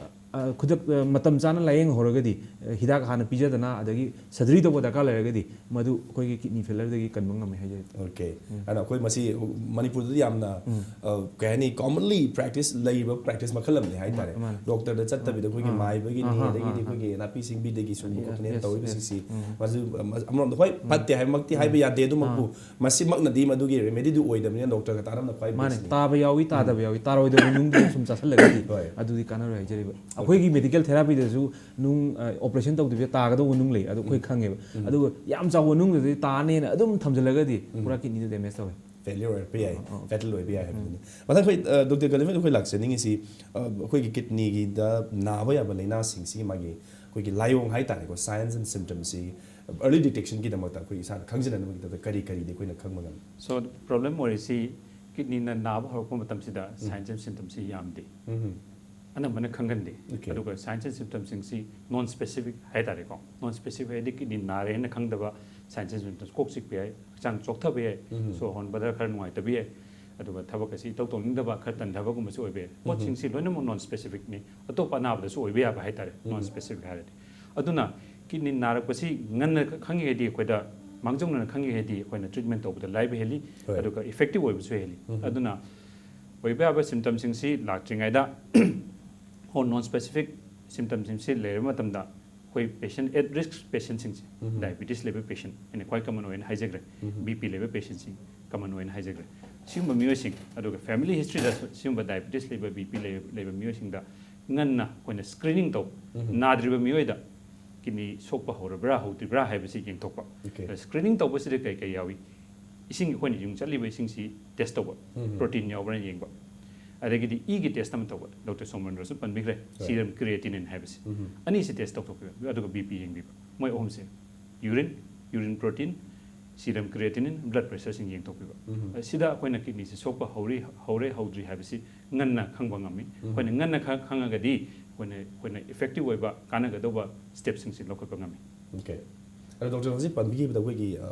ꯑ, ꯈꯨꯗꯛ, ꯑ, ꯃꯇꯝ ꯆꯥꯅ ꯂꯥꯌꯦꯡꯍꯧꯔꯒꯗꯤ, ꯑ, ꯍꯤꯗꯥꯛ ꯍꯥꯟꯅ ꯄꯤꯖꯗꯅ, ꯑꯗꯒꯤ surgery ꯇꯧꯕ ꯗꯔꯀꯥꯔ ꯂꯩꯔꯒꯗꯤ ꯃꯗꯨ ꯑꯩꯈꯣꯏꯒꯤ kidney failure ꯗꯒꯤ ꯀꯟꯕ ꯉꯝꯃꯦ ꯍꯥꯏꯖꯔꯤ꯫ ꯑꯣꯀꯦ꯫ ꯎꯝ꯫ ꯑꯗꯣ ꯑꯩꯈꯣꯏ ꯃꯁꯤ ꯃꯅꯤꯄꯨꯔꯗꯗꯤ ꯌꯥꯝꯅ, ꯎꯝ꯫ ꯑ, ꯀꯩ ꯍꯥꯏꯅꯤ, commonly practice ꯂꯩꯔꯤꯕ practice ꯃꯈꯜ ꯑꯃꯅꯤ ꯍꯥꯏꯇꯥꯔꯦ꯫ ꯃꯥ-, ꯃꯥꯅꯦ꯫ ꯗꯣꯛꯇꯔꯗ ꯆꯠꯇꯕꯤꯗ ꯑꯩꯈꯣꯏꯒꯤ ꯑꯥ, ꯃꯥꯏꯕꯒꯤꯅꯤ, ꯑꯍꯥ, ꯑꯗꯒꯤꯗꯤ ꯑꯍꯥ, ꯑꯩꯈꯣꯏꯒꯤ ꯅꯥꯄꯤ ꯁꯤꯡꯕꯤꯗꯒꯤ ꯁꯨꯝ ꯌꯦ-, ꯈꯣꯠꯇꯅ ꯌꯦꯁ, ꯇꯧꯔꯤꯕꯁꯤꯡꯁꯤ꯫ ꯌꯦꯁ, ꯎꯝ꯫ ꯃꯁꯤ, ꯃꯁ-, ꯑꯃꯔꯣꯝꯗ ꯍꯣꯏ, ꯎꯝ꯫ ꯐꯠꯇꯦ ꯍꯥꯏꯕꯃꯛꯇꯤ ꯍꯥꯏꯕ ꯑꯥ꯫ ꯌꯥꯗꯦ, ꯑꯗꯨꯃꯛꯄꯨ ꯑꯥ꯫ ꯃꯁꯤꯃꯛꯅꯗꯤ ꯃꯗꯨꯒꯤ remedy ꯗꯨ ꯑꯣꯏꯗꯕꯅꯤꯅ ꯗꯣꯛꯇꯔꯒ ꯇꯥꯟꯅꯕꯅ ꯈ꯭ꯋꯥꯏ ꯃꯥꯅꯦ, best ꯅꯤ꯫ ꯇꯥꯕ ꯌꯥꯎꯏ, ꯎꯝ꯫ ꯇꯥꯗꯕ ꯌꯥꯎꯏ꯫ ꯇꯥꯔꯣꯏꯗꯕ ꯅꯨꯡꯗꯤ ꯁꯨꯝ ꯆꯥꯁꯤꯜꯂꯒꯗꯤ ꯍꯣꯏ꯫ ꯑꯗꯨꯗꯤ ꯀꯥꯟꯅꯔꯣꯏ ꯍꯥꯏꯖꯔꯤꯕ꯫ ꯑꯣꯀꯦ꯫ ꯑꯩꯈꯣꯏꯒꯤ medical therapy ꯗꯁꯨ ꯅꯨꯡ, ꯑ, operation ꯇꯧꯗꯕꯤꯗ ꯇꯥꯒꯗꯧꯕ ꯅꯨꯡ ꯂꯩ, ꯑꯗꯣ ꯑꯩꯈꯣꯏ ꯎꯝ꯫ ꯈꯪꯉꯦꯕ꯫ ꯎꯝ꯫ ꯑꯗꯨꯒ ꯌꯥꯝ ꯆꯥꯎꯕ ꯅꯨꯡꯗꯨꯗꯤ ꯇꯥꯅꯦꯅ ꯑꯗꯨꯝ ꯊꯝꯖꯤꯜꯂꯒꯗꯤ ꯎꯝ꯫ ꯄꯨꯔꯥ kidney ꯗ damage ꯇꯧꯋꯦ꯫ Failure ꯑꯣꯏꯔꯛꯄ ꯌꯥꯏ, ꯑꯥ, ꯑꯥ꯫ Fatal ꯑꯣꯏꯕ ꯌꯥꯏ ꯎꯝ꯫ ꯍꯥꯏꯕꯗꯨꯅꯤ꯫ ꯃꯊꯪ ꯑꯩꯈꯣꯏ, ꯑ, ꯗꯣꯛꯇꯔ ꯀꯂꯤꯃꯦꯟ, ꯑꯩꯈꯣꯏ ꯂꯥꯛꯆꯅꯤꯡꯉꯤꯁꯤ, ꯑ, ꯑꯩꯈꯣꯏꯒꯤ kidney ꯒꯤꯗ ꯅꯥꯕ ꯌꯥꯕ ꯂꯥꯏꯅꯥꯁꯤꯡꯁꯤꯒꯤ ꯃꯥꯒꯤ ꯑꯩꯈꯣꯏꯒꯤ ꯂꯥꯏꯑꯣꯡ ꯍꯥꯏꯇꯥꯔꯦꯀꯣ, signs and symptoms ꯁꯤ early detection ꯒꯤꯗꯃꯛꯇ ꯑꯩꯈꯣꯏ ꯏꯁꯥꯅ ꯈꯪꯖꯅꯅꯕꯒꯤꯗꯃꯛꯇ ꯀꯔꯤ ꯀꯔꯤꯗꯤ ꯑꯩꯈꯣꯏꯅ ꯈꯪꯕ ꯉꯝꯃꯤ? So, problem ꯑꯣꯏꯔꯤꯁꯤ kidney ꯅ ꯅꯥꯕ ꯍꯧꯔꯛꯄ ꯃꯇꯝꯁꯤꯗ ꯎꯝ꯫ Signs and symptoms ꯁꯤ ꯌꯥꯝꯗꯦ꯫ ꯎꯝ꯫ ꯑꯅꯝꯕꯅ ꯈꯪꯒꯟꯗꯦ꯫ ꯑꯣꯀꯦ꯫ ꯑꯗꯨꯒ signs and symptoms ꯁꯤꯡꯁꯤ non specific ꯍꯥꯏꯇꯥꯔꯦꯀꯣ꯫ Non specific ꯍꯥꯏꯗꯤ kidney ꯅꯥꯔꯦꯅ ꯈꯪꯗꯕ signs and symptoms꯫ ꯀꯣꯛ ꯆꯤꯛꯄ ꯌꯥꯏ, ꯍꯛꯆꯥꯡ ꯆꯣꯛꯊꯕ ꯌꯥꯏ, ꯎꯝ꯫ ꯁꯣꯔ ꯍꯣꯟꯕꯗ ꯈꯔ ꯅꯨꯡꯉꯥꯏꯇꯕ ꯌꯥꯏ, ꯑꯗꯨꯒ ꯊꯕꯛ ꯑꯁꯤ ꯏꯇꯧ ꯇꯧꯅꯤꯡꯗꯕ, ꯈꯔ ꯇꯟꯊꯕꯒꯨꯝꯕꯁꯨ ꯑꯣꯏꯕ ꯌꯥꯏ꯫ ꯎꯝ꯫ ꯄꯣꯠꯁꯤꯡꯁꯤ ꯂꯣꯏꯅꯃꯛ non specific ꯅꯤ꯫ ꯑꯇꯣꯞꯄ ꯑꯅꯥꯕꯗꯁꯨ ꯑꯣꯏꯕ ꯌꯥꯕ ꯍꯥꯏꯇꯥꯔꯦ, ꯎꯝ꯫ Non specific ꯍꯥꯏꯔꯗꯤ꯫ ꯑꯗꯨꯅ ꯀꯤꯗꯅꯤ ꯅꯥꯔꯛꯄꯁꯤ ꯉꯟꯅ ꯈꯪꯉꯒꯗꯤ ꯑꯩꯈꯣꯏꯗ ꯃꯥꯡꯖꯧꯅꯅ ꯈꯪꯉꯒꯗꯤ ꯑꯩꯈꯣꯏꯅ ꯇ꯭ꯔꯤꯠꯃꯦꯟ ꯇꯧꯕꯗ ꯂꯥꯏꯕ ꯍꯦꯜꯂꯤ꯫ ꯍꯣꯏ꯫ ꯑꯗꯨꯒ ꯏꯐꯦꯛꯇꯤꯚ ꯑꯣꯏꯕꯁꯨ ꯍꯦꯜꯂꯤ꯫ ꯎꯝ꯫ ꯑꯗꯨꯅ ꯑꯣꯏꯕ ꯌꯥꯕ ꯁꯤꯝꯇꯝꯁꯤꯡꯁꯤ ꯂꯥꯛꯇ꯭ꯔꯤꯉꯩꯗ ꯑꯣ ꯅꯣꯟ ꯁ꯭ꯄꯦꯁꯤꯐꯤꯛ ꯁꯤꯝꯇꯝꯁꯤꯡꯁꯤ ꯂꯩꯔꯕ ꯃꯇꯝꯗ ꯑꯩꯈꯣꯏ ꯄꯦꯁꯦꯟ ꯑꯦꯠ ꯔꯤꯁꯛ ꯄꯦꯁꯦꯟꯁꯤꯡꯁꯦ, ꯎꯝ꯫ ꯗꯥꯏꯕꯤꯇꯤꯁ ꯂꯩꯕ ꯄꯦꯁꯦꯟ ꯑꯩꯅ ꯈ꯭ꯋꯥꯏ ꯀꯃꯟ ꯑꯣꯏꯅ ꯍꯥꯏꯖꯈ꯭ꯔꯦ꯫ ꯎꯝ꯫ ꯕꯤ ꯄꯤ ꯂꯩꯕ ꯄꯦꯁꯦꯟꯁꯤꯡ ꯀꯃꯟ ꯑꯣꯏꯅ ꯍꯥꯏꯖꯈ꯭ꯔꯦ꯫ ꯁꯤꯒꯨꯝꯕ ꯃꯤꯑꯣꯏꯁꯤꯡ, ꯑꯗꯨꯒ ꯐꯦꯃꯤꯂꯤ ꯍꯤꯁꯇ꯭ꯔꯤꯗ ꯁꯤꯒꯨꯝꯕ ꯗꯥꯏꯕꯤꯇꯤꯁ ꯂꯩꯕ, ꯕꯤ ꯄꯤ ꯂꯩꯕ, ꯂꯩꯕ ꯃꯤꯑꯣꯏꯁꯤꯡꯗ ꯉꯟꯅ ꯑꯩꯈꯣꯏꯅ ꯁ꯭ꯀ꯭ꯔꯤꯅꯤꯡ ꯇꯧ, ꯎꯝ꯫ ꯅꯥꯗ꯭ꯔꯤꯕ ꯃꯤꯑꯣꯏꯗ ꯀꯤꯗꯅꯤ ꯁꯣꯛꯄ ꯍꯧꯔꯕ꯭ꯔꯥ ꯍꯧꯗ꯭ꯔꯤꯕ꯭ꯔꯥ ꯍꯥꯏꯕꯁꯤ ꯌꯦꯡꯊꯣꯛꯄ꯫ Okay꯫ ꯁ꯭ꯀ꯭ꯔꯤꯅꯤꯡ ꯇꯧꯕꯁꯤꯗ ꯀꯩ ꯀꯩ ꯌꯥꯎꯏ? ꯏꯁꯤꯡ, ꯑꯩꯈꯣꯏꯅ ꯌꯨꯡ ꯆꯠꯂꯤꯕ ꯏꯁꯤꯡꯁꯤ ꯇꯦꯁ ꯇꯧꯕ, ꯎꯝ꯫ ꯄ꯭ꯔꯣꯇꯤꯟ ꯌꯥꯎꯕ꯭ꯔꯥ ꯌꯦꯡꯕ, ꯑꯗꯒꯤꯗꯤ ꯏꯒꯤ ꯇꯦꯁ ꯑꯃ ꯇꯧꯕ, ꯗꯣꯛꯇꯔ ꯁꯣꯃꯣꯟꯗ꯭ꯔꯁꯨ ꯄꯟꯕꯤꯈ꯭ꯔꯦ, Right꯫ ꯁꯤꯔꯝ ꯀ꯭ꯔꯤꯌꯦꯇꯤꯅꯤꯟ ꯍꯥꯏꯕꯁꯤ꯫ ꯎꯝ꯫ ꯑꯅꯤꯁꯤ ꯇꯦꯁ ꯇꯧꯊꯣꯛꯄꯤꯕ, ꯑꯗꯨꯒ ꯕꯤ ꯄꯤ ꯌꯦꯡꯕꯤꯕ꯫ ꯃꯣꯏ ꯑꯍꯨꯝꯁꯦ, ꯌꯨꯔꯤꯟ, ꯌꯨꯔꯤꯟ ꯄ꯭ꯔꯣꯇꯤꯟ, ꯁꯤꯔꯝ ꯀ꯭ꯔꯤꯌꯦꯇꯤꯅꯤꯟ, ꯕ꯭ꯂꯗ ꯄ꯭ꯔꯦꯁꯔꯁꯤꯡ ꯌꯦꯡꯊꯣꯛꯄꯤꯕ꯫ ꯎꯝ꯫ ꯁꯤꯗ ꯑꯩꯈꯣꯏꯅ ꯀꯤꯗꯅꯤꯁꯤ ꯁꯣꯛꯄ ꯍꯧꯔꯤ, ꯍꯧꯔꯦ ꯍꯧꯗ꯭ꯔꯤ ꯍꯥꯏꯕꯁꯤ ꯉꯟꯅ ꯈꯪꯕ ꯉꯝꯃꯤ꯫ ꯎꯝ꯫ ꯑꯩꯈꯣꯏꯅ ꯉꯟꯅ ꯈ-, ꯈꯪꯉꯒꯗꯤ ꯑꯩꯈꯣꯏꯅ, ꯑꯩꯈꯣꯏꯅ ꯏꯐꯦꯛꯇꯤꯚ ꯑꯣꯏꯕ ꯀꯥꯟꯅꯒꯗꯧꯕ ꯁ꯭ꯇꯦꯞꯁꯤꯡꯁꯤ ꯂꯧꯈꯠꯄ ꯉꯝꯃꯤ꯫ Okay꯫ ꯑꯗꯣ ꯗꯣꯛꯇꯔ ꯍꯧꯖꯤꯛ ꯄꯟꯕꯤꯈꯤꯕꯗ ꯑꯩꯈꯣꯏꯒꯤ, ꯑ,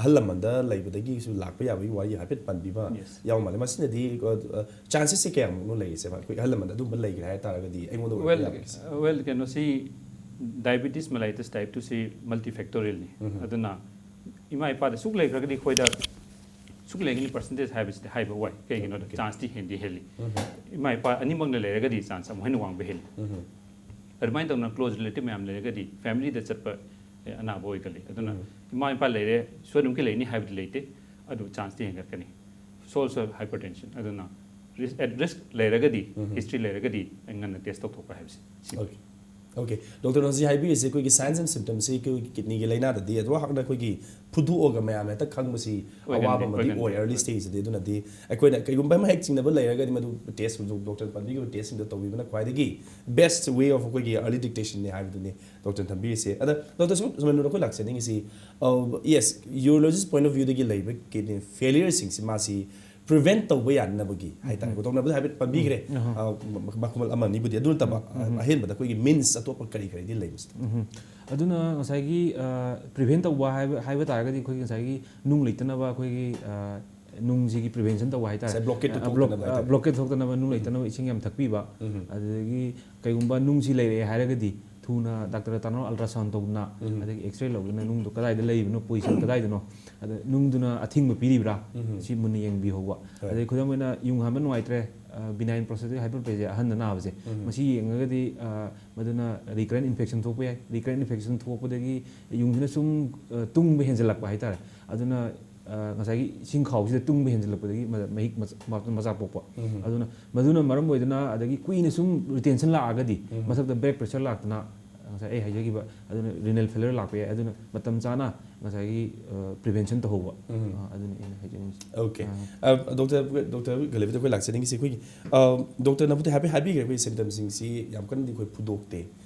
ꯑꯍꯜ ꯂꯃꯟꯗ ꯂꯩꯕꯗꯒꯤꯁꯨ ꯂꯥꯛꯄ ꯌꯥꯕꯒꯤ ꯋꯥꯔꯤ ꯍꯥꯏꯐꯦꯠ ꯄꯟꯕꯤꯕ Yes꯫ ꯌꯥꯎ ꯃꯥꯜꯂꯦ꯫ ꯃꯁꯤꯅꯗꯤ, ꯑ, ꯑ, ꯆꯥꯟꯁꯦꯁꯁꯦ ꯀꯌꯥꯃꯨꯛꯅꯣ ꯂꯩꯔꯤꯁꯦ? ꯑꯩꯈꯣꯏ ꯑꯍꯜ ꯂꯃꯟꯗ ꯑꯗꯨꯝꯕ ꯂꯩꯈ꯭ꯔꯦ ꯍꯥꯏ ꯇꯥꯔꯒꯗꯤ ꯑꯩꯉꯣꯟꯗ ꯑꯣꯏꯔꯛꯄ ꯋꯦꯜ, ꯌꯥꯕꯒꯤꯁꯦ? ꯋꯦꯜ, ꯀꯩꯅꯣꯁꯤ, ꯗꯥꯏꯕꯤꯇꯤꯁ ꯃꯦꯂꯥꯏꯇꯁ ꯇꯥꯏꯞ ꯇꯨꯁꯤ ꯃꯜꯇꯤꯐꯦꯛꯇꯣꯔꯤꯌꯦꯜꯅꯤ꯫ ꯎꯝ꯫ ꯑꯗꯨꯅ ꯏꯃꯥ ꯏꯄꯥꯗ ꯁꯨꯛ ꯂꯩꯈ꯭ꯔꯒꯗꯤ ꯑꯩꯈꯣꯏꯗ ꯁꯨꯛ ꯂꯩꯒꯅꯤ ꯄꯔꯁꯦꯟꯇꯦꯖ ꯍꯥꯏꯕꯁꯤꯗꯤ ꯍꯥꯏꯕ ꯋꯥꯏ꯫ ꯀꯩꯒꯤꯅꯣꯗ Okay꯫ ꯆꯥꯟꯁꯇꯤ ꯍꯦꯟꯗꯤ ꯍꯦꯜꯂꯤ꯫ ꯎꯝ꯫ ꯏꯃꯥ ꯏꯄꯥ ꯑꯅꯤꯃꯛꯅ ꯂꯩꯔꯒꯗꯤ ꯆꯥꯟꯁ ꯑꯃꯨꯛ ꯍꯦꯟꯅ ꯋꯥꯡꯕ ꯍꯦꯜꯂꯤ꯫ ꯎꯝ꯫ ꯑꯗꯨꯃꯥꯏꯅ ꯇꯧꯅ ꯀ꯭ꯂꯣꯖ ꯔꯤꯂꯦꯇꯤꯚ ꯃꯌꯥꯝ ꯂꯩꯔꯒꯗꯤ ꯐꯦꯃꯤꯂꯤꯗ ꯆꯠꯄ, ꯑꯦ, ꯑꯅꯥꯕ ꯑꯣꯏꯒꯜꯂꯤ꯫ ꯑꯗꯨꯅ ꯎꯝ꯫ ꯏꯃꯥ ꯏꯄꯥ ꯂꯩꯔꯦ, ꯁꯣꯏꯗꯅꯃꯛꯀꯤ ꯂꯩꯅꯤ ꯍꯥꯏꯕꯗꯤ ꯂꯩꯇꯦ, ꯑꯗꯨ ꯆꯥꯟꯁꯇꯤ ꯍꯦꯟꯒꯠꯀꯅꯤ꯫ ꯁꯣꯜꯁ ꯑꯣꯐ ꯍꯥꯏꯄꯔꯇꯦꯟꯁꯟ, ꯑꯗꯨꯅ ꯔꯤꯁ-, ꯑꯦꯠ ꯔꯤꯁꯛ ꯂꯩꯔꯒꯗꯤ, ꯎꯝ꯫ ꯍꯤꯁꯇ꯭ꯔꯤ ꯂꯩꯔꯒꯗꯤ ꯉꯟꯅ ꯇꯦꯁ ꯇꯧꯊꯣꯛꯄ ꯍꯥꯏꯕꯁꯤ ꯁꯤꯅꯤ꯫ Okay꯫ Okay꯫ ꯗꯣꯛꯇꯔꯅ ꯍꯧꯖꯤꯛ ꯍꯥꯏꯕꯤꯔꯤꯁꯦ ꯑꯩꯈꯣꯏꯒꯤ ꯁꯥꯏꯟꯁ ꯑꯦꯟ ꯁꯤꯝꯇꯝꯁꯤ ꯑꯩꯈꯣꯏꯒꯤ ꯀꯤꯗꯅꯤꯒꯤ ꯂꯥꯏꯅꯥꯗꯗꯤ ꯑꯗꯨ ꯍꯥꯛꯅ ꯑꯩꯈꯣꯏꯒꯤ ꯐꯨꯗꯣꯛꯑꯒ ꯃꯌꯥꯝꯅ ꯍꯦꯛꯇ ꯈꯪꯕꯁꯤ ꯑꯣꯏꯒꯟꯗꯦ, ꯑꯋꯥꯕ ꯑꯃꯗꯤ ꯑꯣꯏꯒꯟꯗꯦ꯫ ꯑꯣꯏ early stageꯁꯤꯗꯤ꯫ ꯑꯗꯨꯅꯗꯤ ꯑꯩꯈꯣꯏꯅ ꯀꯩꯒꯨꯝꯕ ꯑꯃ ꯍꯦꯛ ꯆꯤꯡꯅꯕ ꯂꯩꯔꯒꯗꯤ ꯃꯗꯨ ꯇꯦꯁ ꯍꯧꯖꯤꯛ ꯗꯣꯛꯇꯔꯅ ꯄꯟꯕꯤꯈꯤꯕ ꯇꯦꯁꯁꯤꯡꯗꯣ ꯇꯧꯕꯤꯕꯅ ꯈ꯭ꯋꯥꯏꯗꯒꯤ best way of ꯑꯩꯈꯣꯏꯒꯤ early detectionꯅꯤ ꯍꯥꯏꯕꯗꯨꯅꯤ ꯗꯣꯛꯇꯔꯅ ꯊꯝꯕꯤꯔꯤꯁꯦ꯫ ꯑꯗ ꯗꯣꯛꯇꯔ ꯁꯨꯝ ꯁꯨꯃꯥꯏꯅ ꯑꯩꯈꯣꯏ ꯂꯥꯛꯆꯅꯤꯡꯉꯤꯁꯤ, ꯑ, yes, urologist point of viewꯗꯒꯤ ꯂꯩꯕ ꯀꯤꯗꯅꯤ ꯐꯦꯂꯤꯌꯔꯁꯤꯡꯁꯤ ꯃꯥꯁꯤ ꯄ꯭ꯔꯤꯚꯦꯟ ꯇꯧꯕ ꯌꯥꯅꯅꯕꯒꯤ ꯍꯥꯏꯇꯥꯔꯦꯀꯣ꯫ ꯎꯝ꯫ ꯗꯣꯛꯇꯔꯅꯕꯨꯗꯤ ꯍꯥꯏꯐꯦꯠ ꯄꯟꯕꯤꯈ꯭ꯔꯦ꯫ ꯎꯝ, ꯑꯍꯣꯏ꯫ ꯑ, ꯃ-, ꯃꯈꯜ ꯑꯃꯅꯤꯕꯨꯗꯤ꯫ ꯑꯗꯨ ꯅꯠꯇꯕ, ꯑ, ꯎꯝ꯫ ꯑꯍꯦꯟꯕꯗ ꯑꯩꯈꯣꯏꯒꯤ ꯃꯤꯟꯁ ꯑꯇꯣꯞꯄ ꯀꯔꯤ ꯀꯔꯤꯗꯤ ꯂꯩꯕꯁꯤꯗ? ꯎꯝ꯫ ꯑꯗꯨꯅ ꯉꯁꯥꯏꯒꯤ, ꯑ, ꯄ꯭ꯔꯤꯚꯦꯟ ꯇꯧꯕ ꯍꯥꯏꯕ, ꯍꯥꯏꯕ ꯇꯥꯔꯒꯗꯤ ꯑꯩꯈꯣꯏꯒꯤ ꯉꯁꯥꯏꯒꯤ ꯅꯨꯡ ꯂꯩꯇꯅꯕ ꯑꯩꯈꯣꯏꯒꯤ, ꯑ, ꯅꯨꯡꯁꯤꯒꯤ ꯄ꯭ꯔꯤꯚꯦꯟꯁꯟ ꯇꯧꯕ ꯍꯥꯏꯇꯥꯔꯦ꯫ ꯉꯁꯥꯏ blockade ꯇꯨ ꯑ, block-, ꯊꯣꯛꯇꯅꯕ ꯑ, ꯍꯥꯏꯇꯥꯔꯦ꯫ blockade ꯊꯣꯛꯇꯅꯕ ꯅꯨꯡ ꯎꯝ꯫ ꯂꯩꯇꯅꯕ ꯏꯁꯤꯡ ꯌꯥꯝ ꯊꯛꯄꯤꯕ꯫ ꯎꯝ꯫ ꯑꯗꯨꯗꯒꯤ ꯀꯩꯒꯨꯝꯕ ꯅꯨꯡꯁꯤ ꯂꯩꯔꯛꯑꯦ ꯍꯥꯏꯔꯒꯗꯤ ꯊꯨꯅ ꯗꯥꯛꯇꯔ ꯇꯥꯟꯅꯔ ꯑꯜꯇ꯭ꯔꯥꯁꯥꯎꯟ ꯇꯧꯗꯅ, ꯑꯗꯒꯤ ꯑꯦꯛꯁꯔꯦ ꯂꯧꯗꯅ, ꯅꯨꯡꯗꯣ ꯀꯗꯥꯏꯗ ꯂꯩꯕꯅꯣ, ꯄꯣꯖꯤꯁꯟ ꯀꯗꯥꯏꯗꯅꯣ, ꯑꯗ ꯅꯨꯡꯗꯨꯅ ꯑꯊꯤꯡꯕ ꯄꯤꯔꯤꯕ꯭ꯔꯥ, ꯁꯤ ꯃꯨꯟꯅ ꯌꯦꯡꯕꯤꯍꯧꯕ꯫ ꯑꯗꯩ ꯈꯨꯗꯝ ꯑꯣꯏꯅ, ꯌꯨꯡ ꯍꯥꯟꯕ ꯅꯨꯡꯉꯥꯏꯇ꯭ꯔꯦ, ꯕꯤꯅꯥꯏꯟ ꯄ꯭ꯔꯣꯁꯇꯦꯇꯤꯛ ꯍꯥꯏꯄꯔꯄ꯭ꯂꯦꯖꯤꯌꯥ ꯑꯍꯟꯗ ꯅꯥꯕꯁꯦ, ꯃꯁꯤ ꯌꯦꯡꯉꯒꯗꯤ, ꯑ, ꯃꯗꯨꯅ ꯔꯤꯀꯔꯦꯟ ꯏꯟꯐꯦꯛꯁꯟ ꯊꯣꯛꯄ ꯌꯥꯏ꯫ ꯔꯤꯀꯔꯦꯟ ꯏꯟꯐꯦꯛꯁꯟ ꯊꯣꯛꯄꯗꯒꯤ ꯌꯨꯡꯁꯤꯅ ꯁꯨꯝ, ꯑ, ꯇꯨꯡꯕ ꯍꯦꯟꯖꯜꯂꯛꯄ ꯍꯥꯏꯇꯥꯔꯦ꯫ ꯑꯗꯨꯅ, ꯑ, ꯉꯁꯥꯏꯒꯤ ꯏꯁꯤꯡ ꯈꯥꯎꯁꯤꯗ ꯇꯨꯡꯕ ꯍꯦꯟꯖꯜꯂꯛꯄꯗꯒꯤ ꯃ-, ꯃꯍꯤꯛ ꯃꯆꯥ, ꯃ-, ꯃꯆꯥ ꯄꯣꯛꯄ꯫ ꯑꯗꯨꯅ ꯃꯗꯨꯅ ꯃꯔꯝ ꯑꯣꯏꯗꯨꯅ, ꯑꯗꯒꯤ ꯀꯨꯏꯅ ꯁꯨꯝ ꯔꯤꯇꯦꯟꯁꯟ ꯂꯥꯛꯑꯒꯗꯤ, ꯃꯊꯛꯇ ꯕꯦꯛ ꯄ꯭ꯔꯦꯁꯔ ꯂꯥꯛꯇꯅ, ꯉꯁꯥꯏ ꯑꯩ ꯍꯥꯏꯖꯈꯤꯕ, ꯑꯗꯨꯅ ꯔꯤꯅꯦꯜ ꯐꯦꯂꯔ ꯂꯥꯛꯄ ꯌꯥꯏ꯫ ꯑꯗꯨꯅ ꯃꯇꯝ ꯆꯥꯅ ꯉꯁꯥꯏꯒꯤ, ꯑ, ꯄ꯭ꯔꯤꯚꯦꯟꯁꯟ ꯇꯧꯍꯧꯕ꯫ ꯑ, ꯑꯗꯨꯅ ꯑꯩꯅ ꯍꯥꯏꯖꯅꯤꯡꯉꯤꯁꯦ꯫ ꯑꯣꯀꯦ꯫ ꯑ, ꯗꯣꯛꯇꯔ, ꯗꯣꯛꯇꯔ ꯒꯂꯤꯕꯤꯗ ꯑꯩꯈꯣꯏ ꯂꯥꯛꯆꯅꯤꯡꯉꯤꯁꯦ ꯑꯩꯈꯣꯏꯒꯤ, ꯑ, ꯗꯣꯛꯇꯔꯅꯕꯨꯗꯤ ꯍꯥꯏꯐꯦꯠ ꯍꯥꯏꯕꯤꯈ꯭ꯔꯦ, ꯑꯩꯈꯣꯏ ꯁꯤꯝꯇꯝꯁꯤꯡꯁꯤ ꯌꯥꯝ ꯀꯟꯅꯗꯤ ꯑꯩꯈꯣꯏ ꯐꯨꯗꯣꯛꯇꯦ꯫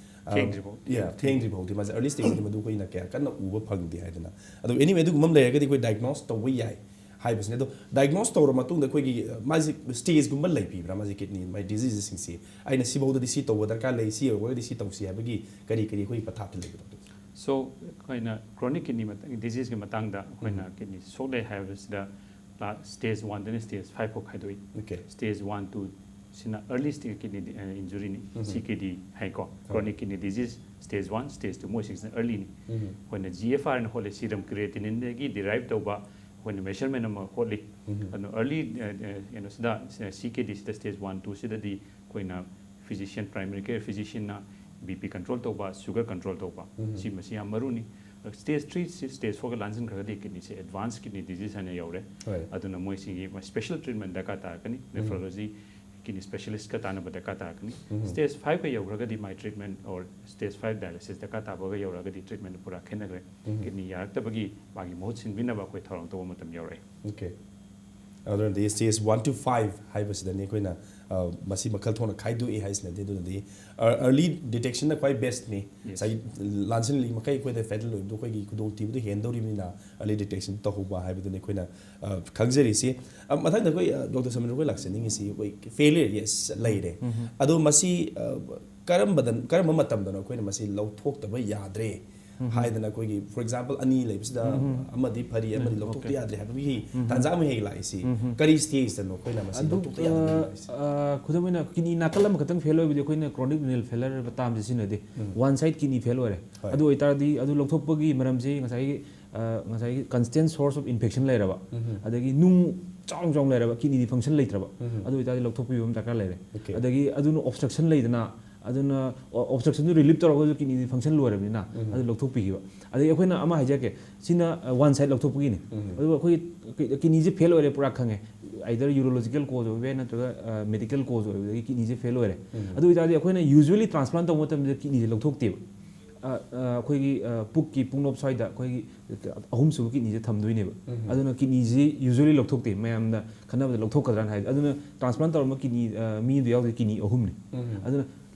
ꯑ, ꯊꯦꯡꯗ꯭ꯔꯤꯐꯥꯎ꯫ Yeah, ꯊꯦꯡꯗ꯭ꯔꯤꯐꯥꯎꯗꯤ ꯃꯥꯁꯦ ꯑꯔꯂꯤ ꯁ꯭ꯇꯦꯖꯇꯗꯤ ꯃꯗꯨ ꯑꯩꯈꯣꯏꯅ ꯀꯌꯥ ꯀꯟꯅ ꯎꯕ ꯐꯪꯗꯦ ꯍꯥꯏꯗꯅ꯫ ꯑꯗꯣ ꯑꯦꯅꯤꯋꯦ, ꯑꯗꯨꯒꯨꯝꯕ ꯑꯃ ꯂꯩꯔꯒꯗꯤ ꯑꯩꯈꯣꯏ ꯗꯥꯏꯒꯅꯣꯁ ꯇꯧꯕ ꯌꯥꯏ ꯍꯥꯏꯕꯁꯤꯅꯦ꯫ ꯑꯗꯣ ꯗꯥꯏꯒꯅꯣꯁ ꯇꯧꯔ ꯃꯇꯨꯡꯗ ꯑꯩꯈꯣꯏꯒꯤ, ꯑ, ꯃꯥꯁꯦ ꯁ꯭ꯇꯦꯖꯀꯨꯝꯕ ꯂꯩꯕꯤꯕ꯭ꯔꯥ, ꯃꯥꯁꯦ ꯀꯤꯗꯅꯤ ꯃꯥꯏ ꯗꯤꯖꯤꯖꯁꯤꯡꯁꯤ? ꯑꯩꯅ ꯁꯤꯐꯥꯎꯗꯗꯤ ꯁꯤ ꯇꯧꯕ ꯗꯔꯀꯥꯔ ꯂꯩ, ꯁꯤ ꯌꯧꯔꯒꯗꯤ ꯁꯤ ꯇꯧꯁꯤ ꯍꯥꯏꯕꯒꯤ ꯀꯔꯤ ꯀꯔꯤ ꯑꯩꯈꯣꯏ ꯄꯊꯥꯞꯇ ꯂꯩꯒꯗꯕ? ꯁꯣ ꯑꯩꯈꯣꯏꯅ ꯀ꯭ꯔꯣꯅꯤꯛ ꯀꯤꯗꯅꯤ ꯗꯤꯖꯤꯖꯀꯤ ꯃꯇꯥꯡꯗ ꯑꯩꯈꯣꯏꯅ ꯀꯤꯗꯅꯤ ꯁꯣꯛꯂꯦ ꯍꯥꯏꯕꯁꯤꯗ ꯁ꯭ꯇꯦꯖ ꯋꯥꯟꯗꯒꯤꯅ ꯁ꯭ꯇꯦꯖ ꯐꯥꯏꯚ ꯐꯥꯎ ꯈꯥꯏꯗꯣꯛꯏ꯫ ꯑꯣꯀꯦ꯫ ꯁ꯭ꯇꯦꯖ ꯋꯥꯟ, ꯇꯨ ꯁꯤꯅ ꯑꯔꯂꯤ ꯁ꯭ꯇꯦꯖ ꯀꯤꯗꯅꯤ ꯏꯟꯖꯨꯔꯤꯅꯤ, ꯁꯤ ꯀꯦ ꯗꯤ ꯍꯥꯏꯀꯣ꯫ Chronic kidney disease stage one, stage two, ꯃꯣꯏꯁꯤꯡꯁꯤꯅ ꯑꯔꯂꯤꯅꯤ꯫ ꯑꯩꯈꯣꯏꯅ ꯖꯤ ꯑꯦꯐ ꯑꯥꯔ ꯍꯥꯏꯅ ꯍꯣꯠꯂꯦ, ꯁꯤꯔꯝ ꯀ꯭ꯔꯤꯌꯦꯇꯤꯅꯤꯟꯗꯒꯤ ꯗꯤꯔꯥꯏꯚ ꯇꯧꯕ ꯑꯩꯈꯣꯏꯅ ꯃꯦꯖꯔꯃꯦꯟ ꯑꯃ ꯍꯣꯠꯂꯤ꯫ ꯑꯗꯨ ꯑꯔꯂꯤ ꯀꯩꯅꯣꯁꯤꯗ, ꯁꯤ ꯀꯦ ꯗꯤꯁꯤꯗ ꯁ꯭ꯇꯦꯖ ꯋꯥꯟ, ꯇꯨꯁꯤꯗꯗꯤ ꯑꯩꯈꯣꯏꯅ ꯐꯤꯖꯤꯁꯤꯌꯟ, ꯄ꯭ꯔꯥꯏꯃꯔꯤ ꯀꯦꯌꯔ ꯐꯤꯖꯤꯁꯤꯌꯟꯅ ꯕꯤ ꯄꯤ ꯀꯟꯇ꯭ꯔꯣꯜ ꯇꯧꯕ, ꯁꯨꯒꯔ ꯀꯟꯇ꯭ꯔꯣꯜ ꯇꯧꯕ, ꯁꯤ ꯃꯁꯤ ꯌꯥꯝ ꯃꯔꯨꯅꯤ꯫ ꯁ꯭ꯇꯦꯖ ꯊ꯭ꯔꯤ, ꯁ꯭ꯇꯦꯖ ꯐꯣꯔꯒ ꯂꯥꯟꯁꯤꯟꯈ꯭ꯔꯒꯗꯤ ꯀꯤꯗꯅꯤꯁꯦ ꯑꯦꯗꯚꯥꯟꯁ ꯀꯤꯗꯅꯤ ꯗꯤꯖꯤꯖ ꯍꯥꯏꯅ ꯌꯧꯔꯦ꯫ ꯍꯣꯏ꯫ ꯑꯗꯨꯅ ꯃꯣꯏꯁꯤꯡꯒꯤ ꯁ꯭ꯄꯦꯁꯦꯜ ꯇ꯭ꯔꯤꯠꯃꯦꯟ ꯗꯔꯀꯥꯔ ꯇꯥꯔꯛꯀꯅꯤ꯫ ꯅꯦꯐ꯭ꯔꯣꯂꯣꯖꯤ ꯀꯤꯗꯅꯤ ꯁ꯭ꯄꯦꯁꯦꯂꯤꯁ꯭ꯠꯀ ꯇꯥꯟꯅꯕ ꯗꯔꯀꯥꯔ ꯇꯥꯔꯛꯀꯅꯤ꯫ ꯁ꯭ꯇꯦꯖ ꯐꯥꯏꯚꯀ ꯌꯧꯈ꯭ꯔꯒꯗꯤ ꯃꯥꯏ treatment or stage five dialysis ꯗꯔꯀꯥꯔ ꯇꯥꯕꯒ ꯌꯧꯔꯛꯑꯒꯗꯤ ꯇ꯭ꯔꯤꯠꯃꯦꯟ ꯄꯨꯔꯥ ꯈꯦꯠꯅꯈ꯭ꯔꯦ꯫ ꯀꯤꯗꯅꯤ ꯌꯥꯔꯛꯇꯕꯒꯤ ꯃꯥꯒꯤ ꯃꯍꯨꯠ ꯁꯤꯟꯕꯤꯅꯕ ꯑꯩꯈꯣꯏ ꯊꯧꯔꯥꯡ ꯇꯧꯕ ꯃꯇꯝ ꯌꯧꯔꯛꯑꯦ꯫ ꯑꯣꯀꯦ꯫ ꯑꯗꯨꯅꯗꯤ ꯁ꯭ꯇꯦꯖ ꯋꯥꯟ ꯇꯨ ꯐꯥꯏꯚ ꯍꯥꯏꯕꯁꯤꯗꯅꯤ ꯑꯩꯈꯣꯏꯅ, ꯑ, ꯃꯁꯤ ꯃꯈꯜ ꯊꯣꯛꯅ ꯈꯥꯏꯗꯣꯛꯏ ꯍꯥꯏꯁꯤꯅꯗꯤ꯫ ꯑꯗꯨꯅꯗꯤ ꯑꯔꯂꯤ ꯗꯤꯇꯦꯛꯁꯟꯅ ꯈ꯭ꯋꯥꯏ ꯕꯦꯁ꯭ꯠꯅꯤ꯫ Yes. ꯉꯁꯥꯏꯒꯤ ꯂꯥꯟꯁꯤꯜꯂꯤ ꯃꯈꯩ ꯑꯩꯈꯣꯏꯗ ꯐꯦꯇꯦꯜ ꯑꯣꯏꯕꯗꯣ ꯑꯩꯈꯣꯏꯒꯤ ꯈꯨꯗꯣꯡꯊꯤꯕꯗꯣ ꯍꯦꯟꯗꯧꯔꯤꯕꯅꯤꯅ ꯑꯔꯂꯤ ꯗꯤꯇꯦꯛꯁꯟ ꯇꯧꯍꯧꯕ ꯍꯥꯏꯕꯗꯨꯅꯤ ꯑꯩꯈꯣꯏꯅ, ꯑ, ꯈꯪꯖꯔꯤꯁꯤ꯫ ꯑ, ꯃꯊꯪꯗ ꯑꯩꯈꯣꯏ, ꯑ, ꯗꯣꯛꯇꯔ ꯁꯃꯤꯔ ꯑꯩꯈꯣꯏ ꯂꯥꯛꯆꯅꯤꯡꯉꯤꯁꯤ ꯑꯩꯈꯣꯏ ꯐꯦꯂꯤꯌꯔ, ꯌꯦꯁ, ꯂꯩꯔꯦ꯫ ꯑꯗꯣ ꯃꯁꯤ, ꯑ, ꯀꯔꯝꯕꯗ, ꯀꯔꯝꯕ ꯃꯇꯝꯗꯅꯣ ꯑꯩꯈꯣꯏꯅ ꯃꯁꯤ ꯂꯧꯊꯣꯛꯇꯕ ꯌꯥꯗ꯭ꯔꯦ ꯍꯥꯏꯗꯅ ꯑꯩꯈꯣꯏꯒꯤ, for example, ꯑꯅꯤ ꯂꯩꯕꯁꯤꯗ ꯑꯃꯗꯤ ꯐꯔꯤ, ꯑꯃꯗꯤ ꯂꯧꯊꯣꯛꯇ ꯌꯥꯗ꯭ꯔꯦ ꯍꯥꯏꯕꯒꯤ ꯇꯥꯟꯖꯥ ꯑꯃ ꯍꯦꯛ ꯂꯥꯛꯏꯁꯤ꯫ ꯀꯔꯤ stageꯇꯅꯣ ꯑꯩꯈꯣꯏꯅ ꯃꯁꯤ ꯑꯗꯨ, ꯂꯧꯊꯣꯛꯇ ꯌꯥꯗꯕ ꯂꯩꯔꯤꯁꯤ? ꯑ, ꯈꯨꯗꯝ ꯑꯣꯏꯅ ꯀꯤꯗꯅꯤ ꯅꯥꯀꯜ ꯑꯃꯈꯛꯇꯪ ꯐꯦꯜ ꯑꯣꯏꯕꯗꯤ ꯑꯩꯈꯣꯏꯅ chronic renal failure ꯍꯥꯏꯕ termꯁꯦ ꯁꯤꯖꯤꯟꯅꯗꯦ꯫ One side kidney fail ꯑꯣꯏꯔꯦ꯫ ꯍꯣꯏ꯫ ꯑꯗꯨ ꯑꯣꯏꯇꯥꯔꯗꯤ ꯑꯗꯨ ꯂꯧꯊꯣꯛꯄꯒꯤ ꯃꯔꯝꯁꯤ ꯉꯁꯥꯏꯒꯤ, ꯑ, ꯉꯁꯥꯏꯒꯤ constant source of infection ꯂꯩꯔꯕ, ꯑꯗꯒꯤ ꯅꯨꯡ ꯆꯥꯎꯅ ꯆꯥꯎꯅ ꯂꯩꯔꯕ, kidneyꯗꯤ function ꯂꯩꯇ꯭ꯔꯕ, ꯑꯗꯨ ꯑꯣꯏꯇꯥꯔꯗꯤ ꯂꯧꯊꯣꯛꯄꯤꯕ ꯑꯃ ꯗꯔꯀꯥꯔ ꯂꯩꯔꯦ꯫ Okay꯫ ꯑꯗꯒꯤ ꯑꯗꯨꯅ obstruction ꯂꯩꯗꯅ, ꯑꯗꯨꯅ obstructionꯗꯨ relieve ꯇꯧꯔꯒꯁꯨ kidneyꯗꯤ function ꯂꯣꯏꯔꯕꯅꯤꯅ ꯑꯗꯨ ꯂꯧꯊꯣꯛꯄꯤꯈꯤꯕ꯫ ꯑꯗꯒꯤ ꯑꯩꯈꯣꯏꯅ ꯑꯃ ꯍꯥꯏꯖꯔꯛꯀꯦ, ꯁꯤꯅ, ꯑ, one side ꯂꯧꯊꯣꯛꯄꯒꯤꯅꯤ꯫ ꯑꯗꯨꯒ ꯑꯩꯈꯣꯏ kidneyꯁꯦ fail ꯑꯣꯏꯔꯦ ꯄꯨꯔꯥ ꯈꯪꯉꯦ, either urological cause ꯑꯣꯏꯕ ꯌꯥꯏ ꯅꯠꯇ꯭ꯔꯒ, ꯑ, medical cause ꯑꯣꯏꯕꯗꯒꯤ kidneyꯁꯦ fail ꯑꯣꯏꯔꯦ꯫ ꯑꯗꯨ ꯑꯣꯏꯇꯥꯔꯗꯤ ꯑꯩꯈꯣꯏꯅ usually transplant ꯇꯧꯕ ꯃꯇꯝꯗ kidneyꯁꯦ ꯂꯧꯊꯣꯛꯇꯦꯕ꯫ ꯑ, ꯑ, ꯑꯩꯈꯣꯏꯒꯤ, ꯑ, ꯄꯨꯛꯀꯤ ꯄꯨꯡꯅꯣꯞ ꯁ꯭ꯋꯥꯏꯗ ꯑꯩꯈꯣꯏꯒꯤ ꯑꯍꯨꯝꯁꯨꯕ kidneyꯁꯦ ꯊꯝꯗꯣꯏꯅꯦꯕ꯫ ꯑꯗꯨꯅ kidneyꯁꯦ usually ꯂꯧꯊꯣꯛꯇꯦ, ꯃꯌꯥꯝꯅ ꯈꯟꯅꯕꯗ ꯂꯧꯊꯣꯛꯀꯗ꯭ꯔꯥꯅ ꯍꯥꯏ꯫ ꯑꯗꯨꯅ transplant ꯇꯧꯔꯝꯕ kidney, ꯑ, ꯃꯤꯗꯨ ꯌꯥꯎꯗꯦ, kidney ꯑꯍꯨꯝꯅꯤ꯫ ꯑꯗꯨꯅ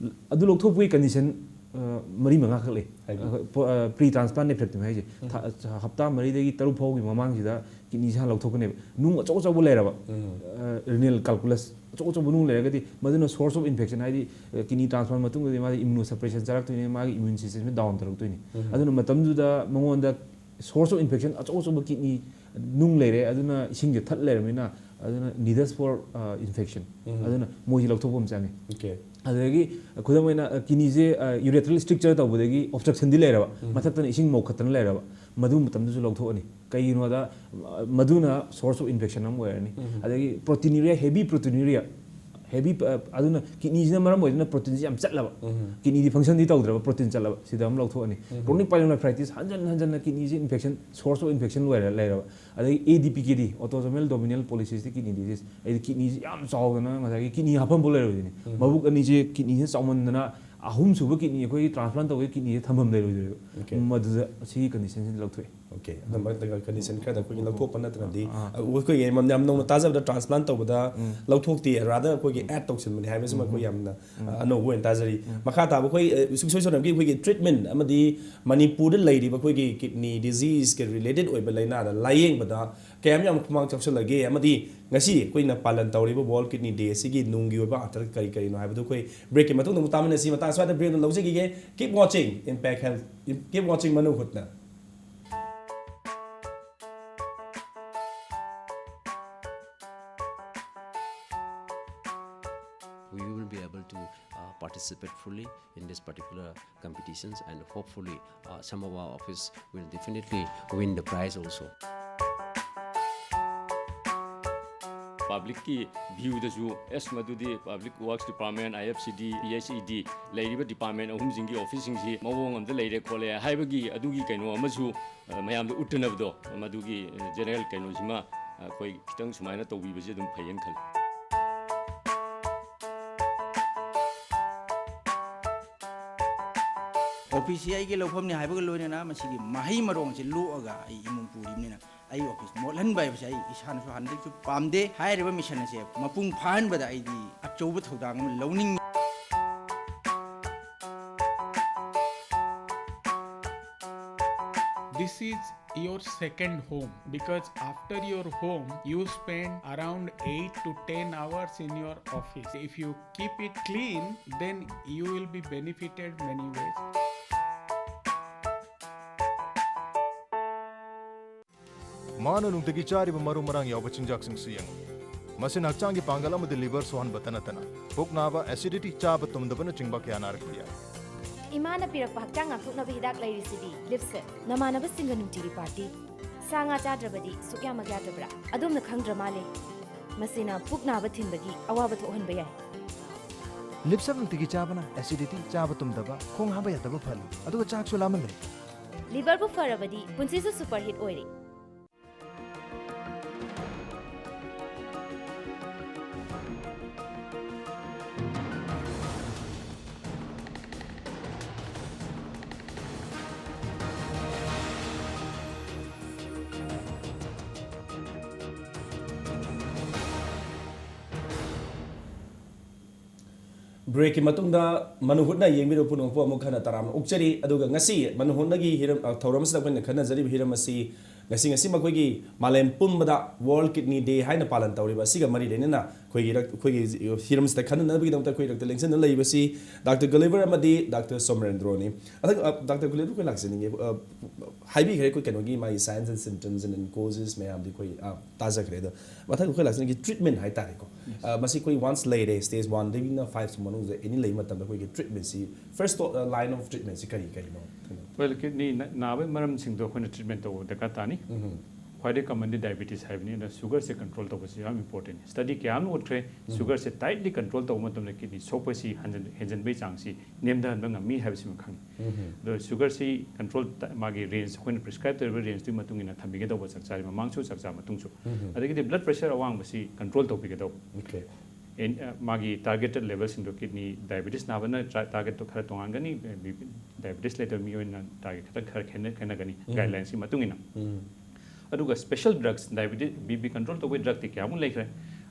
ꯑꯗꯨ ꯂꯧꯊꯣꯛꯄꯒꯤ condition, ꯑ, ꯃꯔꯤ ꯃꯉꯥ ꯈꯛ ꯂꯩ꯫ ꯍꯥꯏꯕꯤꯌꯨ꯫ ꯑꯩꯈꯣꯏ ꯄꯣ-, ꯑ, pre transplant nephrectomy ꯍꯥꯏꯁꯦ꯫ ꯊꯥ-, ꯍꯞꯇꯥ ꯃꯔꯤꯗꯒꯤ ꯇꯔꯨꯛ ꯐꯥꯎꯒꯤ ꯃꯃꯥꯡꯁꯤꯗ kidneyꯁꯦ ꯍꯥꯟꯅ ꯂꯧꯊꯣꯛꯀꯅꯦꯕ꯫ ꯅꯨꯡ ꯑꯆꯧ ꯑꯆꯧꯕ ꯂꯩꯔꯕ, ꯑ, renal calculus ꯑꯆꯧ ꯑꯆꯧꯕ ꯅꯨꯡ ꯂꯩꯔꯒꯗꯤ ꯃꯗꯨꯅ source of infection, ꯍꯥꯏꯗꯤ, ꯑ, kidney transplant ꯃꯇꯨꯡꯗꯗꯤ ꯃꯥꯗꯤ immunosuppression ꯆꯥꯔꯛꯇꯣꯏꯅꯤ, ꯃꯥꯒꯤ immune systemꯁꯦ down ꯇꯧꯔꯛꯇꯣꯏꯅꯤ꯫ ꯑꯗꯨꯅ ꯃꯇꯝꯗꯨꯗ ꯃꯉꯣꯟꯗ source of infection ꯑꯆꯧ ꯑꯆꯧꯕ kidney ꯅꯨꯡ ꯂꯩꯔꯦ, ꯑꯗꯨꯅ ꯏꯁꯤꯡꯁꯦ ꯊꯠ ꯂꯩꯔꯕꯅꯤꯅ, ꯑꯗꯨꯅ needles for, ꯑ, infection꯫ ꯑꯗꯨꯅ ꯃꯣꯏꯁꯦ ꯂꯧꯊꯣꯛꯄ ꯑꯃ ꯆꯪꯉꯤ꯫ Okay꯫ ꯑꯗꯒꯤ ꯈꯨꯗꯝ ꯑꯣꯏꯅ, ꯑ, kidneyꯁꯦ, ꯑ, urethral stricture ꯇꯧꯕꯗꯒꯤ obstructionꯗꯤ ꯂꯩꯔꯕ, ꯃꯊꯛꯇꯅ ꯏꯁꯤꯡ ꯃꯧꯈꯠꯇꯅ ꯂꯩꯔꯕ, ꯃꯗꯨ ꯃꯇꯝꯗꯁꯨ ꯂꯧꯊꯣꯛꯑꯅꯤ꯫ ꯀꯩꯒꯤꯅꯣꯗ, ꯑ, ꯃꯗꯨꯅ source of infection ꯑꯃ ꯑꯣꯏꯔꯅꯤ꯫ ꯑꯗꯒꯤ proteinuria, heavy proteinuria, heavy, ꯑ, ꯑꯗꯨꯅ kidneyꯁꯤꯅ ꯃꯔꯝ ꯑꯣꯏꯗꯨꯅ proteinꯁꯤ ꯌꯥꯝ ꯆꯠꯂꯕ, kidneyꯗꯤ functionꯗꯤ ꯇꯧꯗ꯭ꯔꯕ, protein ꯆꯠꯂꯕ, ꯁꯤꯗ ꯑꯃ ꯂꯧꯊꯣꯛꯑꯅꯤ꯫ Chronic pyelonephritis, ꯍꯟꯖꯟ ꯍꯟꯖꯟꯅ kidneyꯁꯤ infection, source of infection ꯑꯣꯏꯔ ꯂꯩꯔꯕ, ꯑꯗꯒꯤ A D P K D, autosomal dominant polycystic kidney disease, ꯍꯥꯏꯗꯤ kidneyꯁꯤ ꯌꯥꯝ ꯆꯥꯎꯗꯅ ꯉꯁꯥꯏꯒꯤ kidney ꯍꯥꯞꯐꯝꯕꯨ ꯂꯩꯔꯣꯏꯗꯣꯏꯅꯤ꯫ ꯃꯕꯨꯛ ꯑꯅꯤꯁꯦ kidneyꯁꯦ ꯆꯥꯎꯃꯟꯗꯅ ꯑꯍꯨꯝꯁꯨꯕ kidney, ꯑꯩꯈꯣꯏꯒꯤ transplant ꯇꯧꯕꯒꯤ kidneyꯁꯦ ꯊꯝꯐꯝ ꯂꯩꯔꯣꯏꯗꯣꯏꯕ꯫ Okay꯫ ꯃꯗꯨꯗ ꯁꯤꯒꯤ conditionꯁꯤ ꯂꯧꯊꯣꯛꯑꯦ꯫ ꯑꯣꯀꯦ, ꯑꯗꯨꯝꯕ ꯀꯟꯗꯤꯁꯟ ꯈꯔꯗ ꯑꯩꯈꯣꯏꯒꯤ ꯂꯧꯊꯣꯛꯄ ꯅꯠꯇ꯭ꯔꯗꯤ, ꯑꯥ, ꯑꯩꯈꯣꯏꯒꯤ ꯌꯥꯝ, ꯌꯥꯝ ꯅꯧꯅ ꯇꯥꯖꯕꯗ ꯇ꯭ꯔꯥꯟꯁꯄ꯭ꯂꯥꯟ ꯇꯧꯕꯗ ꯎꯝ꯫ ꯂꯧꯊꯣꯛꯇꯦ, ꯔꯥꯗꯔ ꯑꯩꯈꯣꯏꯒꯤ ꯑꯦꯗ ꯇꯧꯁꯤꯟꯕꯅꯤ ꯍꯥꯏꯕꯁꯤꯃ ꯑꯩꯈꯣꯏ ꯎꯝ꯫ ꯌꯥꯝꯅ, ꯎꯝ꯫ ꯑ, ꯑꯅꯧꯕ ꯑꯣꯏꯅ ꯇꯥꯖꯔꯤ꯫ ꯎꯝ꯫ ꯃꯈꯥ ꯇꯥꯕ ꯑꯩꯈꯣꯏ, ꯑ, ꯁꯨꯡꯁꯣꯏ ꯁꯣꯏꯗꯅꯃꯛꯀꯤ ꯑꯩꯈꯣꯏꯒꯤ ꯇ꯭ꯔꯤꯠꯃꯦꯟ ꯑꯃꯗꯤ ꯃꯅꯤꯄꯨꯔꯗ ꯂꯩꯔꯤꯕ ꯑꯩꯈꯣꯏꯒꯤ ꯀꯤꯗꯅꯤ ꯗꯤꯖꯤꯁꯀ ꯔꯤꯂꯦꯇꯦꯗ ꯑꯣꯏꯕ ꯂꯥꯏꯅꯥꯗ ꯂꯥꯏꯌꯦꯡꯕꯗ ꯀꯌꯥꯝ ꯌꯥꯝ ꯈꯨꯃꯥꯡ ꯆꯥꯎꯁꯤꯜꯂꯒꯦ ꯑꯃꯗꯤ ꯉꯁꯤ ꯑꯩꯈꯣꯏꯅ ꯄꯥꯂꯟ ꯇꯧꯔꯤꯕ ꯋꯥꯔꯜ ꯀꯤꯗꯅꯤ ꯗꯦ ꯑꯁꯤꯒꯤ ꯅꯨꯡꯒꯤ ꯑꯣꯏꯕ ꯑꯥꯔꯊ ꯀꯔꯤ ꯀꯔꯤꯅꯣ ꯍꯥꯏꯕꯗꯨ ꯑꯩꯈꯣꯏ ꯕ꯭ꯔꯦꯛꯀꯤ ꯃꯇꯨꯡꯗ ꯑꯃꯨꯛ ꯇꯥꯃꯤꯟꯅꯁꯤ꯫ ꯃꯇꯥꯡ ꯁ꯭ꯋꯥꯏꯗ ꯕ꯭ꯔꯦꯛ ꯑꯗꯨꯝ ꯂꯧꯖꯈꯤꯒꯦ꯫ Keep watching Impact Health, keep watching Manu ꯍꯨꯠꯅ꯫ We will be able to uh, participate fully in this particular competitions, and hopefully uh, some of our office will definitely win the prize also. Publicꯀꯤ viewꯗꯁꯨ ꯑꯦꯁ ꯃꯗꯨꯗꯤ Public Works Department, I F C D, P H E D ꯂꯩꯔꯤꯕ department ꯑꯍꯨꯝꯁꯤꯡꯒꯤ officeꯁꯤꯡꯁꯤ ꯃꯑꯣꯡ ꯑꯃꯗ ꯂꯩꯔꯦ ꯈꯣꯠꯂꯦ ꯍꯥꯏꯕꯒꯤ ꯑꯗꯨꯒꯤ ꯀꯩꯅꯣ ꯑꯃꯁꯨ ꯑ, ꯃꯌꯥꯝꯗ ꯎꯠꯇꯅꯕꯗꯣ, ꯃꯗꯨꯒꯤ, ꯑ, general ꯀꯩꯅꯣꯁꯤꯃ ꯑꯩꯈꯣꯏ ꯈꯤꯇꯪ ꯁꯨꯃꯥꯏꯅ ꯇꯧꯕꯤꯕꯁꯦ ꯑꯗꯨꯝ ꯐꯩꯌꯦꯅ ꯈꯜꯂꯤ꯫ ꯑꯣꯐꯤꯁꯁꯤ ꯑꯩꯒꯤ ꯂꯧꯐꯝꯅꯤ ꯍꯥꯏꯕꯒ ꯂꯣꯏꯅꯅ ꯃꯁꯤꯒꯤ ꯃꯍꯩ ꯃꯔꯣꯡꯁꯦ ꯂꯣꯛꯑꯒ ꯑꯩ ꯏꯃꯨꯡ ꯄꯨꯔꯤꯕꯅꯤꯅ ꯑꯩ ꯑꯣꯐꯤꯁ ꯃꯣꯠꯍꯟꯕ ꯍꯥꯏꯕꯁꯦ ꯑꯩ ꯏꯁꯥꯅꯁꯨ ꯍꯥꯟꯅꯗꯒꯤꯁꯨ ꯄꯥꯝꯗꯦ꯫ ꯍꯥꯏꯔꯤꯕ mission ꯑꯁꯦ ꯃꯄꯨꯡ ꯐꯥꯍꯟꯕꯗ ꯑꯩꯗꯤ ꯑꯆꯧꯕ ꯊꯧꯗꯥꯡ ꯑꯃ ꯂꯧꯅꯤꯡꯉꯤ꯫ This is your second home, because after your home you spend around eight to ten hours in your office. If you keep it clean, then you will be benefited many ways. ꯃꯥꯅ ꯅꯨꯡꯇꯤꯒꯤ ꯆꯥꯔꯤꯕ ꯃꯔꯨ ꯃꯔꯥꯡ ꯌꯥꯎꯕ ꯆꯤꯟꯖꯥꯛꯁꯤꯡꯁꯤ ꯌꯦꯡꯉꯨ꯫ ꯃꯁꯤꯅ ꯍꯛꯆꯥꯡꯒꯤ ꯄꯥꯡꯒꯜ ꯑꯃꯗꯤ liver ꯁꯣꯛꯍꯟꯕꯇ ꯅꯠꯇꯅ ꯄꯨꯛ ꯅꯥꯕ, acidity, ꯆꯥꯕ ꯇꯨꯝꯗꯕꯅꯆꯤꯡꯕ ꯀꯌꯥ ꯅꯥꯔꯛꯄ ꯌꯥꯏ꯫ ꯏꯃꯥꯅ ꯄꯤꯔꯛꯄ ꯍꯛꯆꯥꯡ ꯉꯥꯛꯊꯣꯛꯅꯕ ꯍꯤꯗꯥꯛ ꯂꯩꯔꯤꯁꯤꯗꯤ, ꯂꯤꯞꯁꯦ꯫ ꯅꯃꯥꯟꯅꯕꯁꯤꯡꯒ ꯅꯨꯡꯇꯤꯒꯤ party, ꯁꯥ ꯉꯥ ꯆꯥꯗ꯭ꯔꯕꯗꯤ ꯁꯨꯛꯌꯥꯃꯛ ꯌꯥꯗꯕ꯭ꯔꯥ? ꯑꯗꯣꯝꯅ ꯈꯪꯗ꯭ꯔ ꯃꯥꯜꯂꯦ꯫ ꯃꯁꯤꯅ ꯄꯨꯛ ꯅꯥꯕ ꯊꯤꯟꯕꯒꯤ ꯑꯋꯥꯕ ꯊꯣꯛꯍꯟꯕ ꯌꯥꯏ꯫ ꯂꯤꯞꯁꯦ ꯅꯨꯡꯇꯤꯒꯤ ꯆꯥꯕꯅ acidity, ꯆꯥꯕ ꯇꯨꯝꯗꯕ, ꯈꯣꯡ ꯍꯥꯝꯕ ꯌꯥꯗꯕ ꯐꯍꯜꯂꯤ, ꯑꯗꯨꯒ ꯆꯥꯛꯁꯨ ꯂꯥꯝꯍꯜꯂꯦ꯫ Liverꯕꯨ ꯐꯔꯕꯗꯤ ꯄꯨꯟꯁꯤꯁꯨ superhit ꯑꯣꯏꯔꯦ꯫ ꯕ꯭ꯔꯦꯛꯀꯤ ꯃꯇꯨꯡꯗ ꯃꯅꯨ ꯍꯨꯠꯅ ꯌꯦꯡꯕꯤꯔꯕ ꯄꯨꯝꯅꯃꯛꯄꯨ ꯑꯃꯨꯛ ꯍꯟꯅ ꯇꯔꯥꯝꯅ ꯑꯣꯛꯆꯔꯤ꯫ ꯑꯗꯨꯒ ꯉꯁꯤ ꯃꯅꯨ ꯍꯨꯠꯅꯒꯤ ꯍꯤꯔꯝ, ꯑ, ꯊꯧꯔꯝ ꯑꯁꯤꯗ ꯑꯩꯈꯣꯏꯅ ꯈꯟꯅꯖꯔꯤꯕ ꯍꯤꯔꯝ ꯑꯁꯤ ꯉꯁꯤ, ꯉꯁꯤ ꯃꯈꯣꯏꯒꯤ ꯃꯥꯂꯦꯝ ꯄꯨꯝꯕꯗ World Kidney Day ꯍꯥꯏꯅ ꯄꯥꯂꯟ ꯇꯧꯔꯤꯕ ꯑꯁꯤꯒ ꯃꯔꯤ ꯂꯩꯅꯅ ꯑꯩꯈꯣꯏꯒꯤ ꯔꯛ-, ꯑꯩꯈꯣꯏꯒꯤ ꯍꯤꯔꯝꯁꯤꯗ ꯈꯟꯅꯅꯕꯒꯤꯗꯃꯛꯇ ꯑꯩꯈꯣꯏ ꯔꯛꯇ ꯂꯦꯡꯁꯤꯟꯗꯨꯅ ꯂꯩꯔꯤꯕꯁꯤ ꯗꯥꯛꯇꯔ ꯒꯨꯂꯤꯚꯔ ꯑꯃꯗꯤ ꯗꯥꯛꯇꯔ ꯁꯣꯃꯔꯦꯟꯗ꯭ꯔꯣꯅꯤ꯫ ꯑꯗꯨꯒ, ꯑ, ꯗꯥꯛꯇꯔ ꯒꯨꯂꯤꯚꯔ, ꯑꯩꯈꯣꯏ ꯂꯥꯛꯆꯅꯤꯡꯉꯦ꯫ ꯑ, ꯍꯥꯏꯕꯤꯈ꯭ꯔꯦ ꯑꯩꯈꯣꯏ ꯀꯩꯅꯣꯒꯤ ꯃꯥꯒꯤ signs and symptoms and causes ꯃꯌꯥꯝꯗꯤ ꯑꯩꯈꯣꯏ, ꯑ, ꯇꯥꯖꯈ꯭ꯔꯦ꯫ ꯑꯗꯣ ꯃꯊꯪ ꯑꯩꯈꯣꯏ ꯂꯥꯛꯆꯅꯤꯡꯉꯤ treatment ꯍꯥꯏꯇꯥꯔꯦꯀꯣ꯫ ꯑ, ꯃꯁꯤ ꯑꯩꯈꯣꯏ once ꯂꯩꯔꯦ, stage one ꯗꯒꯤꯅ five ꯁꯤ ꯃꯅꯨꯡꯗ any ꯂꯩꯕ ꯃꯇꯝꯗ ꯑꯩꯈꯣꯏꯒꯤ treatment ꯁꯤ, first, ꯑ, line of treatment ꯁꯤ ꯀꯔꯤ ꯀꯔꯤꯅꯣ? Well, kidney ꯅ-, ꯅꯥꯕꯒꯤ ꯃꯔꯝꯁꯤꯡꯗꯣ ꯑꯩꯈꯣꯏꯅ treatment ꯇꯧꯕ ꯗꯔꯀꯥꯔ ꯇꯥꯅꯤ꯫ ꯎꯝ꯫ ꯈ꯭ꯋꯥꯏꯗꯒꯤ commonly diabetes ꯍꯥꯏꯕꯅꯤ, ꯑꯗꯨꯅ sugar ꯁꯦ control ꯇꯧꯕꯁꯤ ꯌꯥꯝ important꯫ Study ꯀꯌꯥ ꯑꯃꯅ ꯎꯠꯈ꯭ꯔꯦ, ꯎꯝ꯫ Sugar ꯁꯦ tightly control ꯇꯧꯕ ꯃꯇꯝꯗ kidney ꯁꯣꯛꯄꯁꯤ ꯍꯟꯖꯤꯟ-, ꯍꯦꯟꯖꯤꯟꯕꯒꯤ ꯆꯥꯡꯁꯤ ꯅꯦꯝꯊꯍꯟꯕ ꯉꯝꯃꯤ ꯍꯥꯏꯕꯁꯤꯃ ꯈꯪꯉꯤ꯫ ꯎꯝ꯫ ꯑꯗꯣ sugar ꯁꯤ control ꯇ-, ꯃꯥꯒꯤ range, ꯑꯩꯈꯣꯏꯅ prescribe ꯇꯧꯔꯤꯕ range ꯇꯨꯒꯤ ꯃꯇꯨꯡ ꯏꯟꯅ ꯊꯝꯕꯤꯒꯗꯧꯕ, ꯆꯥꯛ ꯆꯥꯔꯤ ꯃꯃꯥꯡꯁꯨ, ꯆꯥꯛ ꯆꯥ ꯃꯇꯨꯡꯁꯨ꯫ ꯎꯝ꯫ ꯑꯗꯒꯤꯗꯤ blood pressure ꯑꯋꯥꯡꯕꯁꯤ control ꯇꯧꯕꯤꯒꯗꯧꯕ꯫ Okay꯫ ꯑꯦꯟ-, ꯑ, ꯃꯥꯒꯤ targeted level ꯁꯤꯡꯗꯣ, kidney diabetes ꯅꯥꯕꯅ ꯇ꯭ꯔꯥ-, target ꯇꯣ ꯈꯔ ꯇꯣꯉꯥꯟꯒꯅꯤ, ꯕꯤ-, ꯕꯤ-, diabetes ꯂꯩꯇꯕ ꯃꯤꯑꯣꯏꯅ target ꯈꯔ, ꯈꯔ ꯈꯦꯠꯅ-, ꯈꯦꯠꯅꯒꯅꯤ, ꯎꯝ꯫ Guideline ꯁꯤꯒꯤ ꯃꯇꯨꯡ ꯏꯟꯅ꯫ ꯎꯝ꯫ ꯑꯗꯨꯒ special drugs, diabetes, B P control ꯇꯧꯕꯒꯤ drug ꯇꯤ ꯀꯌꯥꯃꯨꯛ ꯂꯩꯈ꯭ꯔꯦ,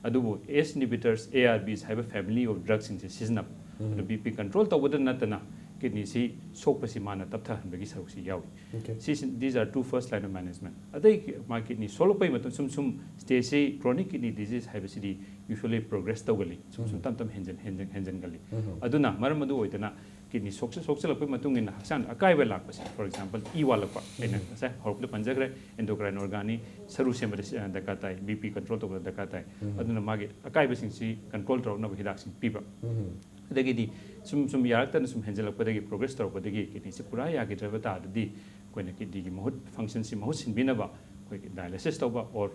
ꯑꯗꯨꯕꯨ ACE inhibitors, A R Bs ꯍꯥꯏꯕ family of drug ꯁꯤꯡꯁꯦ ꯁꯤꯖꯤꯟꯅꯕ꯫ ꯎꯝ꯫ ꯑꯗꯨ B P control ꯇꯧꯕꯗ ꯅꯠꯇꯅ kidney ꯁꯤ ꯁꯣꯛꯄꯁꯤ ꯃꯥꯅ ꯇꯞꯊꯍꯟꯕꯒꯤ ꯁꯔꯨꯛꯁꯤ ꯌꯥꯎꯏ꯫ Okay꯫ ꯁꯤꯁꯤ, these are two first line of management꯫ ꯑꯇꯩ ꯃꯥ kidney ꯁꯣꯛꯂꯛꯄꯒꯤ ꯃꯇꯨꯡ ꯁꯨꯝ ꯁꯨꯝ stage ꯁꯤ chronic kidney disease ꯍꯥꯏꯕꯁꯤꯗꯤ usually progress ꯇꯧꯒꯜꯂꯤ, ꯁꯨꯝ ꯁꯨꯝ ꯎꯝ꯫ ꯇꯞ ꯇꯞ ꯍꯦꯟꯖꯟ-, ꯍꯦꯟꯖꯟ-, ꯍꯦꯟꯖꯟꯒꯜꯂꯤ꯫ ꯎꯝ꯫ ꯑꯗꯨꯅ ꯃꯔꯝ ꯑꯗꯨ ꯑꯣꯏꯗꯅ kidney ꯁꯣꯛꯆ-, ꯁꯣꯛꯆꯜꯂꯛꯄꯒꯤ ꯃꯇꯨꯡ ꯏꯟꯅ ꯍꯛꯆꯥꯡꯗ ꯑꯀꯥꯏꯕ ꯂꯥꯛꯄꯁꯦ, for example, ꯏ ꯋꯥꯠꯂꯛꯄ, ꯑꯩꯅ ꯎꯝ꯫ ꯉꯁꯥꯏ ꯍꯧꯔꯛꯄꯗ ꯄꯟꯖꯈ꯭ꯔꯦ, endocrine organ ꯅꯤ, ꯁꯔꯨ ꯁꯦꯝꯕꯗ ꯁꯤ-, ꯑ, ꯗꯔꯀꯥꯔ ꯇꯥꯏ, B P control ꯇꯧꯕꯗ ꯗꯔꯀꯥꯔ ꯇꯥꯏ꯫ ꯎꯝ꯫ ꯑꯗꯨꯅ ꯃꯥꯒꯤ ꯑꯀꯥꯏꯕꯁꯤꯡꯁꯤ control ꯇꯧꯔꯛꯅꯕ ꯍꯤꯗꯥꯛꯁꯤꯡ ꯄꯤꯕ꯫ ꯎꯝ꯫ ꯑꯗꯒꯤꯗꯤ ꯁꯨꯝ, ꯁꯨꯝ ꯌꯥꯔꯛꯇꯅ ꯁꯨꯝ ꯍꯦꯟꯖꯜꯂꯛꯄꯗꯒꯤ, progress ꯇꯧꯔꯛꯄꯗꯒꯤ kidney ꯁꯤ ꯄꯨꯔꯥ ꯌꯥꯈꯤꯗ꯭ꯔꯕ ꯇꯥꯔꯗꯤ, ꯑꯩꯈꯣꯏꯅ kidney ꯒꯤ ꯃꯍꯨꯠ, function ꯁꯤ ꯃꯍꯨꯠ ꯁꯤꯟꯕꯤꯅꯕ ꯑꯩꯈꯣꯏꯒꯤ dialysis ꯇꯧꯕ or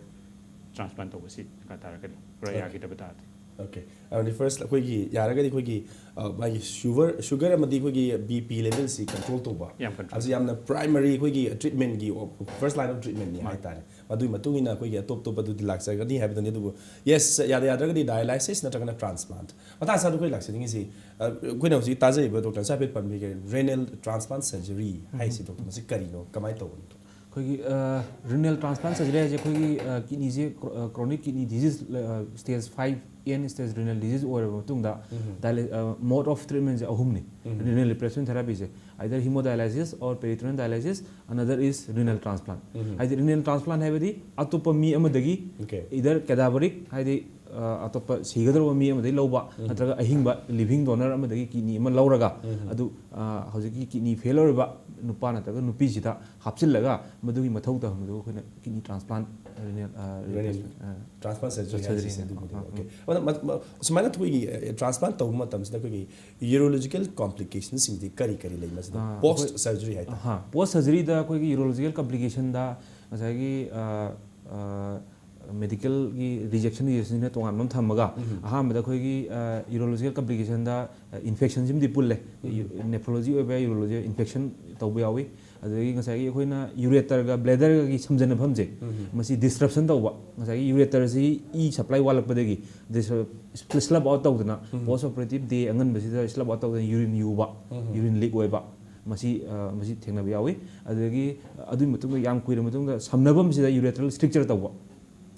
transplant ꯇꯧꯕꯁꯤ ꯗꯔꯀꯥꯔ ꯇꯥꯔꯛꯀꯅꯤ, ꯄꯨꯔꯥ Okay꯫ ꯌꯥꯈꯤꯗ꯭ꯔꯕ ꯇꯥꯔꯗꯤ꯫ Okay꯫ ꯑꯗꯨꯗꯤ first ꯑꯩꯈꯣꯏꯒꯤ ꯌꯥꯔꯒꯗꯤ ꯑꯩꯈꯣꯏꯒꯤ, ꯑ, ꯃꯥꯒꯤ sugar, sugar ꯑꯃꯗꯤ ꯑꯩꯈꯣꯏꯒꯤ B P level ꯁꯤ control ꯇꯧꯕ꯫ ꯌꯥꯝ control꯫ ꯑꯁꯤ ꯌꯥꯝꯅ primary ꯑꯩꯈꯣꯏꯒꯤ treatment ꯀꯤ, first line of treatment ꯅꯤ ꯃꯥꯅꯤ꯫ ꯍꯥꯏꯇꯥꯔꯦ꯫ ꯃꯗꯨꯒꯤ ꯃꯇꯨꯡ ꯏꯟꯅ ꯑꯩꯈꯣꯏꯒꯤ ꯑꯇꯣꯞ ꯑꯇꯣꯞꯄꯗꯨꯗꯤ ꯂꯥꯛꯆꯒꯅꯤ ꯍꯥꯏꯕꯗꯨꯅꯤ꯫ ꯑꯗꯨꯕꯨ yes, ꯌꯥꯗ ꯌꯥꯗ꯭ꯔꯒꯗꯤ dialysis ꯅꯠꯇ꯭ꯔꯒꯅ transplant꯫ ꯃꯇꯥꯡ ꯆꯥꯗ ꯑꯩꯈꯣꯏ ꯂꯥꯛꯆꯅꯤꯡꯉꯤꯁꯤ, ꯑ, ꯑꯩꯈꯣꯏꯅ ꯍꯧꯖꯤꯛ ꯇꯥꯖꯔꯤꯕ doctor ꯅꯁꯨ ꯍꯥꯏꯐꯦꯠ ꯄꯟꯕꯤꯈ꯭ꯔꯦ, renal transplant surgery ꯎꯝ꯫ ꯍꯥꯏꯁꯤ doctor ꯃꯁꯤ ꯀꯔꯤꯅꯣ, ꯀꯃꯥꯏꯅ ꯇꯧꯕꯅꯣ? ꯑꯩꯈꯣꯏꯒꯤ ꯔꯤꯅꯦꯜ ꯇ꯭ꯔꯥꯟꯁꯄ꯭ꯂꯥꯟ ꯁꯔꯖꯔꯤ ꯍꯥꯏꯁꯦ ꯑꯩꯈꯣꯏꯒꯤ ꯀꯤꯠꯅꯤꯁꯦ, chronic kidney disease, stage five end stage renal disease ꯑꯣꯏꯔꯕ ꯃꯇꯨꯡꯗ, ꯃꯣꯗ ꯑꯣꯐ ꯇ꯭ꯔꯤꯠꯃꯦꯟꯁꯦ ꯑꯍꯨꯝꯅꯤ꯫ ꯔꯤꯅꯦꯜ ꯔꯤꯄ꯭ꯂꯦꯁꯃꯦꯟ ꯊꯦꯔꯥꯄꯤꯁꯦ, either hemodialysis or peritoneal dialysis, another is renal transplant꯫ ꯍꯥꯏꯗꯤ ꯔꯤꯅꯦꯜ ꯇ꯭ꯔꯥꯟꯁꯄ꯭ꯂꯥꯟ ꯍꯥꯏꯕꯗꯤ ꯑꯇꯣꯞꯄ ꯃꯤ ꯑꯃꯗꯒꯤ, Okay. Either cadaveric, ꯍꯥꯏꯗꯤ ꯑ, ꯑꯇꯣꯞꯄ ꯁꯤꯒꯗꯧꯔꯕ ꯃꯤ ꯑꯃꯗꯒꯤ ꯂꯧꯕ, ꯅꯠꯇ꯭ꯔꯒ ꯑꯍꯤꯡꯕ ꯂꯤꯚꯤꯡ ꯗꯣꯅꯔ ꯑꯃꯗꯒꯤ ꯀꯤꯠꯅꯤ ꯑꯃ ꯂꯧꯔꯒ, ꯑꯗꯨ ꯑ, ꯍꯧꯖꯤꯛꯀꯤ ꯀꯤꯠꯅꯤ ꯐꯦꯜ ꯑꯣꯏꯔꯤꯕ ꯅꯨꯄꯥ ꯅꯠꯇ꯭ꯔꯒ ꯅꯨꯄꯤꯁꯤꯗ ꯍꯥꯞꯆꯤꯜꯂꯒ ꯃꯗꯨꯒꯤ ꯃꯊꯧ ꯇꯧꯍꯟꯕꯗꯨ ꯑꯩꯈꯣꯏꯅ kidney transplant renal Transplant surgery surgery ꯍꯥꯏꯁꯦ ꯁꯦ꯫ ꯑꯗꯨꯕꯨꯗꯤ꯫ ꯑꯥ, Okay. ꯑꯗꯨꯅ ꯃ- ꯃ- ꯁꯨꯃꯥꯏꯅ ꯑꯩꯈꯣꯏꯒꯤ ꯇ꯭ꯔꯥꯟꯁꯄ꯭ꯂꯥꯟ ꯇꯧꯕ ꯃꯇꯝꯁꯤꯗ ꯑꯩꯈꯣꯏꯒꯤ ꯌꯨꯔꯣꯂꯣꯖꯤꯀꯦꯜ ꯀꯣꯝꯄ꯭ꯂꯤꯀꯦꯁꯟꯁꯤꯡꯗꯤ ꯀꯔꯤ ꯀꯔꯤ ꯂꯩ ꯃꯁꯤꯗ? ꯑꯥ, ꯄꯣꯁ ꯑꯩꯈꯣꯏ- ꯁꯔꯖꯔꯤ ꯍꯥꯏꯇꯥꯔꯦ꯫ ꯍꯥ, ꯄꯣꯁ ꯁꯔꯖꯔꯤꯗ ꯑꯩꯈꯣꯏꯒꯤ ꯌꯨꯔꯣꯂꯣꯖꯤꯀꯦꯜ ꯀꯝꯄ꯭ꯂꯤꯀꯦꯁꯟꯗ ꯉꯁꯥꯏꯒꯤ ꯃꯦꯗꯤꯀꯦꯜꯒꯤ ꯔꯤꯖꯦꯛꯁꯟ ꯔꯤꯖꯦꯛꯁꯟꯁꯤꯅ ꯇꯣꯉꯥꯟꯕ ꯑꯃ ꯊꯝꯃꯒ, ꯑꯍꯥꯟꯕꯗ ꯑꯩꯈꯣꯏꯒꯤ ꯌꯨꯔꯣꯂꯣꯖꯤꯀꯦꯜ ꯀꯝꯄ꯭ꯂꯤꯀꯦꯁꯟꯗ ꯏꯟꯐꯦꯛꯁꯟꯁꯤꯃꯗꯤ ꯄꯨꯜꯂꯦ꯫ ꯅꯦꯐ꯭ꯔꯣꯂꯣꯖꯤ ꯑꯣꯏꯕ ꯌꯨꯔꯣꯂꯣꯖꯤ ꯏꯟꯐꯦꯛꯁꯟ ꯇꯧꯕ ꯌꯥꯎꯏ꯫ ꯑꯗꯨꯗꯒꯤ ꯉꯁꯥꯏꯒꯤ ꯑꯩꯈꯣꯏꯅ ꯌꯨꯔꯦꯇꯔꯒ ꯕ꯭ꯂꯦꯗꯔꯒꯒꯤ ꯁꯝꯖꯟꯅꯐꯝꯁꯦ, ꯃꯁꯤ ꯗꯤꯁꯔꯞꯁꯟ ꯇꯧꯕ, ꯉꯁꯥꯏꯒꯤ ꯌꯨꯔꯦꯇꯔꯁꯤ ꯏ ꯁꯄ꯭ꯂꯥꯏ ꯋꯥꯠꯂꯛꯄꯗꯒꯤ ꯁ꯭ꯂꯞ ꯑꯥꯎꯠ ꯇꯧꯗꯅ, ꯄꯣꯁ ꯑꯣꯄꯔꯦꯇꯤꯞ ꯗꯦ ꯑꯉꯟꯕꯁꯤꯗ ꯁ꯭ꯂꯞ ꯑꯥꯎꯠ ꯇꯧꯗꯅ ꯌꯨꯔꯤꯟ ꯌꯨꯕ, ꯌꯨꯔꯤꯟ ꯂꯤꯛ ꯑꯣꯏꯕ, ꯃꯁꯤ ꯑ, ꯃꯁꯤ ꯊꯦꯡꯅꯕ ꯌꯥꯎꯏ꯫ ꯑꯗꯨꯗꯒꯤ ꯑꯗꯨꯒꯤ ꯃꯇꯨꯡꯗ, ꯌꯥꯝ ꯀꯨꯏꯔꯕ ꯃꯇꯨꯡꯗ ꯁꯝꯅꯐꯝꯁꯤꯗ ꯌꯨꯔꯦꯇ꯭ꯔꯦꯜ ꯁ꯭ꯇ꯭ꯔꯤꯛꯆꯔ ꯇꯧꯕ,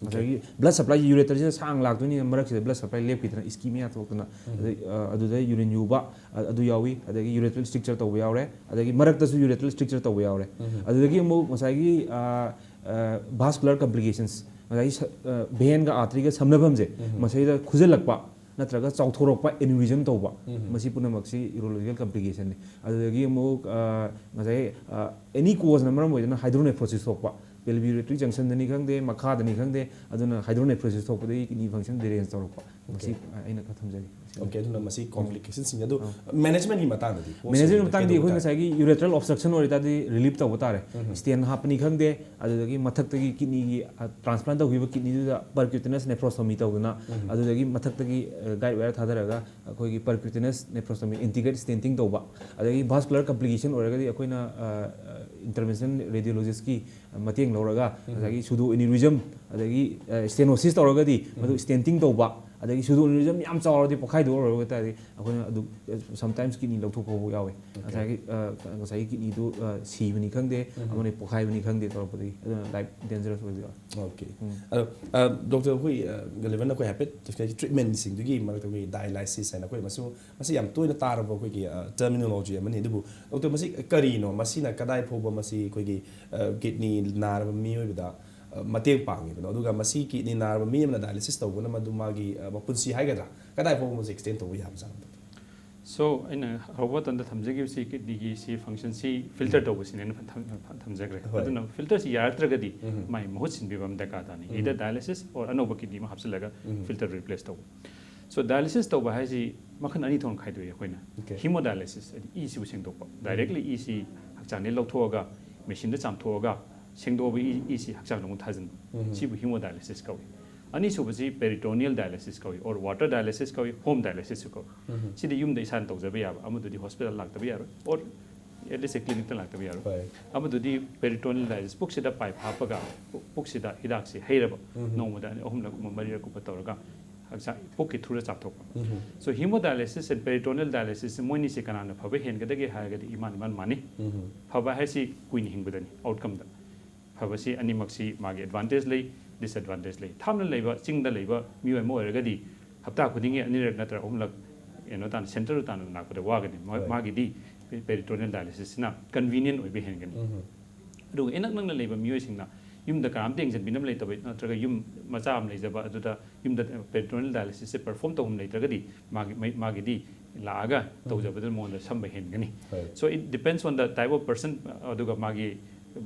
ꯉꯁꯥꯏꯒꯤ ꯕ꯭ꯂꯗ ꯁꯄ꯭ꯂꯥꯏꯁꯤ ꯌꯨꯔꯦꯇꯔꯁꯤꯗ ꯁꯥꯡ ꯂꯥꯛꯇꯣꯏꯅꯤꯅ ꯃꯔꯛꯁꯤꯗ ꯕ꯭ꯂꯗ ꯁꯄ꯭ꯂꯥꯏ ꯂꯦꯞꯈꯤꯗꯅ ꯏꯁꯀꯤꯃꯤꯌꯥ ꯊꯣꯛꯇꯅ, ꯑꯗꯩ, ꯑ, ꯑꯗꯨꯗ ꯌꯨꯔꯤꯟ ꯌꯨꯕ, ꯑ, ꯑꯗꯨ ꯌꯥꯎꯏ꯫ ꯑꯗꯒꯤ ꯌꯨꯔꯦꯇ꯭ꯔꯦꯜ ꯁ꯭ꯇ꯭ꯔꯤꯛꯆꯔ ꯇꯧꯕ ꯌꯥꯎꯔꯦ꯫ ꯑꯗꯒꯤ ꯃꯔꯛꯇꯁꯨ ꯌꯨꯔꯦꯇ꯭ꯔꯦꯜ ꯁ꯭ꯇ꯭ꯔꯤꯛꯆꯔ ꯇꯧꯕ ꯌꯥꯎꯔꯦ꯫ ꯑꯗꯨꯗꯒꯤ ꯑꯃꯨꯛ ꯉꯁꯥꯏꯒꯤ, ꯑ, ꯑ, ꯚꯥꯁꯀꯨꯂꯔ ꯀꯝꯄ꯭ꯂꯤꯀꯦꯁꯟꯁ, ꯉꯁꯥꯏꯒꯤ ꯁ-, ꯑ, ꯚꯦꯟꯒ ꯑꯥꯔꯇ꯭ꯔꯤꯒ ꯁꯝꯅꯐꯝꯁꯦ, ꯃꯁꯤꯗ ꯈꯨꯖꯤꯜꯂꯛꯄ ꯅꯠꯇ꯭ꯔꯒ ꯆꯥꯎꯊꯣꯔꯛꯄ, ꯑꯦꯅꯨꯔꯤꯖꯝ ꯇꯧꯕ, ꯃꯁꯤ ꯄꯨꯝꯅꯃꯛꯁꯤ ꯌꯨꯔꯣꯂꯣꯖꯤꯀꯦꯜ ꯀꯝꯄ꯭ꯂꯤꯀꯦꯁꯟꯅꯤ꯫ ꯑꯗꯨꯗꯒꯤ ꯑꯃꯨꯛ, ꯑ, ꯉꯁꯥꯏ, ꯑ, ꯑꯦꯅꯤ ꯀꯣꯖꯅ ꯃꯔꯝ ꯑꯣꯏꯗꯨꯅ ꯍꯥꯏꯗ꯭ꯔꯣꯅꯦꯐ꯭ꯔꯣꯁꯤꯁ ꯊꯣꯛꯄ, ꯄꯦꯜꯕꯤꯌꯨꯔꯦꯇ꯭ꯔꯤ ꯖꯪꯁꯟꯗꯅꯤ ꯈꯪꯗꯦ, ꯃꯈꯥꯗꯅꯤ ꯈꯪꯗꯦ, ꯑꯗꯨꯅ ꯍꯥꯏꯗ꯭ꯔꯣꯅꯦꯐ꯭ꯔꯣꯁꯤꯁ ꯊꯣꯛꯄꯗꯒꯤ ꯀꯤꯠꯅꯤ ꯐꯪꯁꯟ ꯗꯤꯔꯦꯟꯖ ꯇꯧꯔꯛꯄ, ꯃꯁꯤ ꯑꯩꯅ ꯈꯔ ꯊꯝꯖꯒꯦ꯫ Okay, ꯑꯗꯨꯅ ꯃꯁꯤ ꯀꯣꯝꯄ꯭ꯂꯤꯀꯦꯁꯟꯁꯤꯡ ꯑꯗꯨ ꯃꯦꯅꯦꯖꯃꯦꯟꯒꯤ ꯃꯇꯥꯡꯗꯗꯤ, post ꯃꯦꯅꯦꯖꯃꯦꯟ surgery ꯃꯇꯥꯡꯗꯤ ꯀꯩꯗꯧꯕ ꯑꯩꯈꯣꯏ ꯇꯥꯔꯦ? ꯉꯁꯥꯏꯒꯤ ꯌꯨꯔꯦꯇ꯭ꯔꯦꯜ ꯑꯣꯕꯁꯇ꯭ꯔꯛꯁꯟ ꯑꯣꯏꯔꯗꯤ ꯔꯤꯂꯤꯞ ꯇꯧꯕ ꯇꯥꯔꯦ꯫ ꯁ꯭ꯇꯦꯟ ꯍꯥꯞꯄꯅꯤ ꯈꯪꯗꯦ, ꯑꯗꯨꯗꯒꯤ ꯃꯊꯛꯇꯒꯤ ꯀꯤꯠꯅꯤꯒꯤ, ꯑ, ꯇ꯭ꯔꯥꯟꯁꯄ꯭ꯂꯥꯟ ꯇꯧꯈꯤꯕ ꯀꯤꯠꯅꯤꯗꯨꯗ ꯄꯔꯀ꯭ꯌꯨꯇꯤꯅꯁ ꯅꯦꯐ꯭ꯔꯣꯁꯇꯣꯃꯤ ꯇꯧꯗꯅ, ꯑꯗꯨꯗꯒꯤ ꯃꯊꯛꯇꯒꯤ, ꯑ, ꯒꯥꯏꯗ ꯋꯥꯌꯔ ꯊꯥꯗꯔꯒ ꯑꯩꯈꯣꯏꯒꯤ ꯄꯔꯀ꯭ꯌꯨꯇꯤꯅꯁ ꯅꯦꯐ꯭ꯔꯣꯁꯇꯣꯃꯤ ꯏꯟꯇꯤꯒ꯭ꯔꯦꯠ ꯁ꯭ꯇꯦꯟꯇꯤꯡ ꯇꯧꯕ, ꯑꯗꯒꯤ ꯚꯥꯁꯀꯨꯂꯔ ꯀꯝꯄ꯭ꯂꯤꯀꯦꯁꯟ ꯑꯣꯏꯔꯒꯗꯤ ꯑꯩꯈꯣꯏꯅ, ꯑ, ꯑ, ꯏꯟꯇꯔꯚꯦꯟꯁꯟ ꯔꯦꯗꯤꯌꯣꯂꯣꯖꯤꯁ꯭ꯠꯀꯤ ꯃꯇꯦꯡ ꯂꯧꯔꯒ ꯉꯁꯥꯏꯒꯤ ꯁꯨꯗꯣ ꯑꯦꯅꯨꯔꯤꯖꯝ, ꯑꯗꯒꯤ, ꯑ, ꯁ꯭ꯇꯦꯅꯣꯁꯤꯁ ꯇꯧꯔꯒꯗꯤ ꯃꯗꯨ ꯁ꯭ꯇꯦꯟꯇꯤꯡ ꯇꯧꯕ, ꯑꯗꯒꯤ pseudo aneurysm ꯌꯥꯝ ꯆꯥꯎꯔꯗꯤ ꯄꯣꯛꯈꯥꯏꯗꯣꯛꯑꯔꯣꯏꯕ ꯇꯥꯔꯗꯤ ꯑꯩꯈꯣꯏꯅ ꯑꯗꯨꯝ sometimes kidney ꯂꯧꯊꯣꯛꯄ ꯐꯥꯎꯕ ꯌꯥꯎꯋꯦ꯫ ꯉꯁꯥꯏꯒꯤ ꯑ, ꯉꯁꯥꯏꯒꯤ kidneyꯗꯨ ꯑ, ꯁꯤꯕꯅꯤ ꯈꯪꯗꯦ, ꯑꯃꯅ ꯄꯣꯛꯈꯥꯏꯕꯅꯤ ꯈꯪꯗꯦ ꯇꯧꯔꯛꯄꯗꯒꯤ ꯑꯗꯨꯅ life dangerous ꯑꯣꯏꯕ ꯌꯥꯎꯋꯦ꯫ ꯑꯣꯀꯦ꯫ ꯑꯗꯣ ꯗꯣꯛꯇꯔ, ꯑꯩꯈꯣꯏ ꯒꯂꯤꯚꯔꯅ ꯑꯩꯈꯣꯏ ꯍꯥꯏꯐꯦꯠ treatmentꯁꯤꯡꯗꯨꯒꯤ ꯃꯔꯛꯇ ꯑꯩꯈꯣꯏꯒꯤ dialysis ꯍꯥꯏꯅ ꯑꯩꯈꯣꯏ ꯃꯁꯤ ꯃꯁꯤ ꯌꯥꯝ ꯇꯣꯏꯅ ꯇꯥꯔꯕ ꯑꯩꯈꯣꯏꯒꯤ terminology ꯑꯃꯅꯤ꯫ ꯑꯗꯨꯕꯨ ꯗꯣꯛꯇꯔ, ꯃꯁꯤ ꯀꯔꯤꯅꯣ? ꯃꯁꯤꯅ ꯀꯗꯥꯏ ꯐꯥꯎꯕ ꯃꯁꯤ ꯑꯩꯈꯣꯏꯒꯤ kidney ꯅꯥꯔꯕ ꯃꯤꯑꯣꯏꯕꯗ ꯃꯇꯦꯡ ꯄꯥꯡꯉꯤꯕꯅꯣ? ꯑꯗꯨꯒ ꯃꯁꯤ kidney ꯅꯥꯔꯕ ꯃꯤ ꯑꯃꯅ dialysis ꯇꯧꯕꯅ ꯃꯗꯨ ꯃꯥꯒꯤ ꯃꯄꯨꯟꯁꯤ ꯍꯥꯏꯒꯗ꯭ꯔꯥ, ꯀꯗꯥꯏ ꯐꯥꯎꯕ ꯃꯁꯤ extend ꯇꯧꯕ ꯌꯥꯕꯖꯥꯠꯅꯣ? So ꯑꯩꯅ ꯍꯧꯕ ꯃꯇꯝꯗ ꯊꯝꯖꯈꯤꯕꯁꯤ kidneyꯒꯤ ꯁꯤ functionꯁꯤ filter ꯇꯧꯕꯁꯤꯅꯦ ꯑꯩꯅ ꯊꯝ- ꯊꯝ- ꯊꯝꯖꯈ꯭ꯔꯦ꯫ ꯍꯣꯏ꯫ ꯑꯗꯨꯅ filterꯁꯤ ꯌꯥꯔꯛꯇ꯭ꯔꯒꯗꯤ ꯃꯥꯏ ꯃꯍꯨꯠ ꯁꯤꯟꯕꯤꯕ ꯑꯃ ꯗꯔꯀꯥꯔ ꯇꯥꯅꯤ꯫ Either dialysis or ꯑꯅꯧꯕ kidney ꯑꯃ ꯍꯥꯞꯆꯤꯜꯂꯒ filter replace ꯇꯧꯕ꯫ So dialysis ꯇꯧꯕ ꯍꯥꯏꯁꯤ ꯃꯈꯜ ꯑꯅꯤ ꯊꯣꯛꯅ ꯈꯥꯏꯗꯣꯛꯏ ꯑꯩꯈꯣꯏꯅ꯫ Okay. Hemodialysis ꯍꯥꯏꯗꯤ ꯏꯁꯤꯕꯨ ꯁꯦꯡꯗꯣꯛꯄ꯫ Directly ꯏꯁꯤ ꯍꯛꯆꯥꯡꯗꯒꯤ ꯂꯧꯊꯣꯛꯑꯒ machineꯗ ꯆꯥꯝꯊꯣꯛꯑꯒ ꯁꯦꯡꯗꯣꯛꯑꯕ ꯏ- ꯏꯁꯤ ꯍꯛꯆꯥꯡꯗ ꯑꯃꯨꯛ ꯊꯥꯖꯤꯟꯕ꯫ ꯁꯤꯕꯨ hemodialysis ꯀꯧꯏ꯫ ꯑꯅꯤꯁꯨꯕꯁꯤ peritoneal dialysis ꯀꯧꯏ, or water dialysis ꯀꯧꯏ, home dialysis ꯀꯧꯏ꯫ ꯁꯤꯗꯤ ꯌꯨꯝꯗ ꯏꯁꯥꯅ ꯇꯧꯖꯕ ꯌꯥꯕ, ꯑꯃꯗꯨꯗꯤ hospital ꯂꯥꯛꯇꯕ ꯌꯥꯔꯣꯏ, or at least clinicꯇ ꯂꯥꯛꯇꯕ ꯌꯥꯔꯣꯏ꯫ ꯍꯣꯏ꯫ ꯑꯃꯗꯨꯗꯤ peritoneal dialysis, ꯄꯨꯛꯁꯤꯗ pipe ꯍꯥꯞꯄꯒ ꯄꯨꯛ- ꯄꯨꯛꯁꯤꯗ ꯍꯤꯗꯥꯛꯁꯤ ꯍꯩꯔꯕ ꯅꯣꯡꯃꯗ ꯑꯅꯤ- ꯑꯍꯨꯝꯂꯛ ꯀꯨꯝꯕ ꯃꯔꯤꯔꯛ ꯀꯨꯝꯕ ꯇꯧꯔꯒ ꯍꯛꯆꯥꯡ ꯄꯨꯛꯀꯤ throughꯗ ꯆꯥꯝꯊꯣꯛꯄ꯫ So hemodialysis and peritoneal dialysis ꯃꯣꯏꯅꯤꯁꯦ ꯀꯅꯥꯅ ꯐꯕ ꯍꯦꯟꯒꯗꯒꯦ ꯍꯥꯏꯔꯒꯗꯤ ꯏꯃꯥꯟ ꯏꯃꯥꯟ ꯃꯥꯟꯅꯩ꯫ ꯐꯕ ꯍꯥꯏꯁꯤ ꯀꯨꯏꯅ ꯍꯤꯡꯕꯗꯅꯤ, outcomeꯗ꯫ ꯐꯕꯁꯤ ꯑꯅꯤꯃꯛꯁꯤ ꯃꯥꯒꯤ advantage ꯂꯩ, disadvantage ꯂꯩ꯫ ꯊꯥꯞꯅ ꯂꯩꯕ, ꯆꯤꯡꯗ ꯂꯩꯕ ꯃꯤꯑꯣꯏ ꯑꯃ ꯑꯣꯏꯔꯒꯗꯤ ꯍꯞꯇꯥ ꯈꯨꯗꯤꯡꯒꯤ ꯑꯅꯤꯔꯛ ꯅꯠꯇ꯭ꯔꯒ ꯑꯍꯨꯝꯂꯛ ꯀꯩꯅꯣ ꯇꯥꯅ centre ꯇꯥꯅ ꯂꯥꯛꯄꯗ ꯋꯥꯒꯅꯤ꯫ ꯃꯥ- ꯍꯣꯏ꯫ ꯃꯥꯒꯤꯗꯤ peritoneal dialysisꯁꯤꯅ convenient ꯑꯣꯏꯕ ꯍꯦꯟꯒꯅꯤ꯫ ꯑꯗꯨꯒ ꯏꯅꯛ ꯅꯛꯅ ꯂꯩꯕ ꯃꯤꯑꯣꯏꯁꯤꯡꯅ ꯌꯨꯝꯗ ꯀꯅꯥꯝꯇ ꯌꯦꯡꯁꯤꯟꯕꯤꯅꯕ ꯂꯩꯇꯕ ꯅꯠꯇ꯭ꯔꯒ ꯌꯨꯝ ꯃꯆꯥ ꯑꯃ ꯂꯩꯖꯕ ꯑꯗꯨꯗ ꯌꯨꯝꯗ peritoneal dialysisꯁꯦ perform ꯇꯧꯐꯝ ꯂꯩꯇ꯭ꯔꯒꯗꯤ ꯃꯥꯒꯤ ꯃꯩ- ꯃꯥꯒꯤꯗꯤ ꯂꯥꯛꯑꯒ ꯇꯧꯖꯕꯗꯨꯅ ꯃꯉꯣꯟꯗ ꯁꯝꯕ ꯍꯦꯟꯒꯅꯤ꯫ ꯍꯣꯏ꯫ So it depends on the type of person, ꯑꯗꯨꯒ ꯃꯥꯒꯤ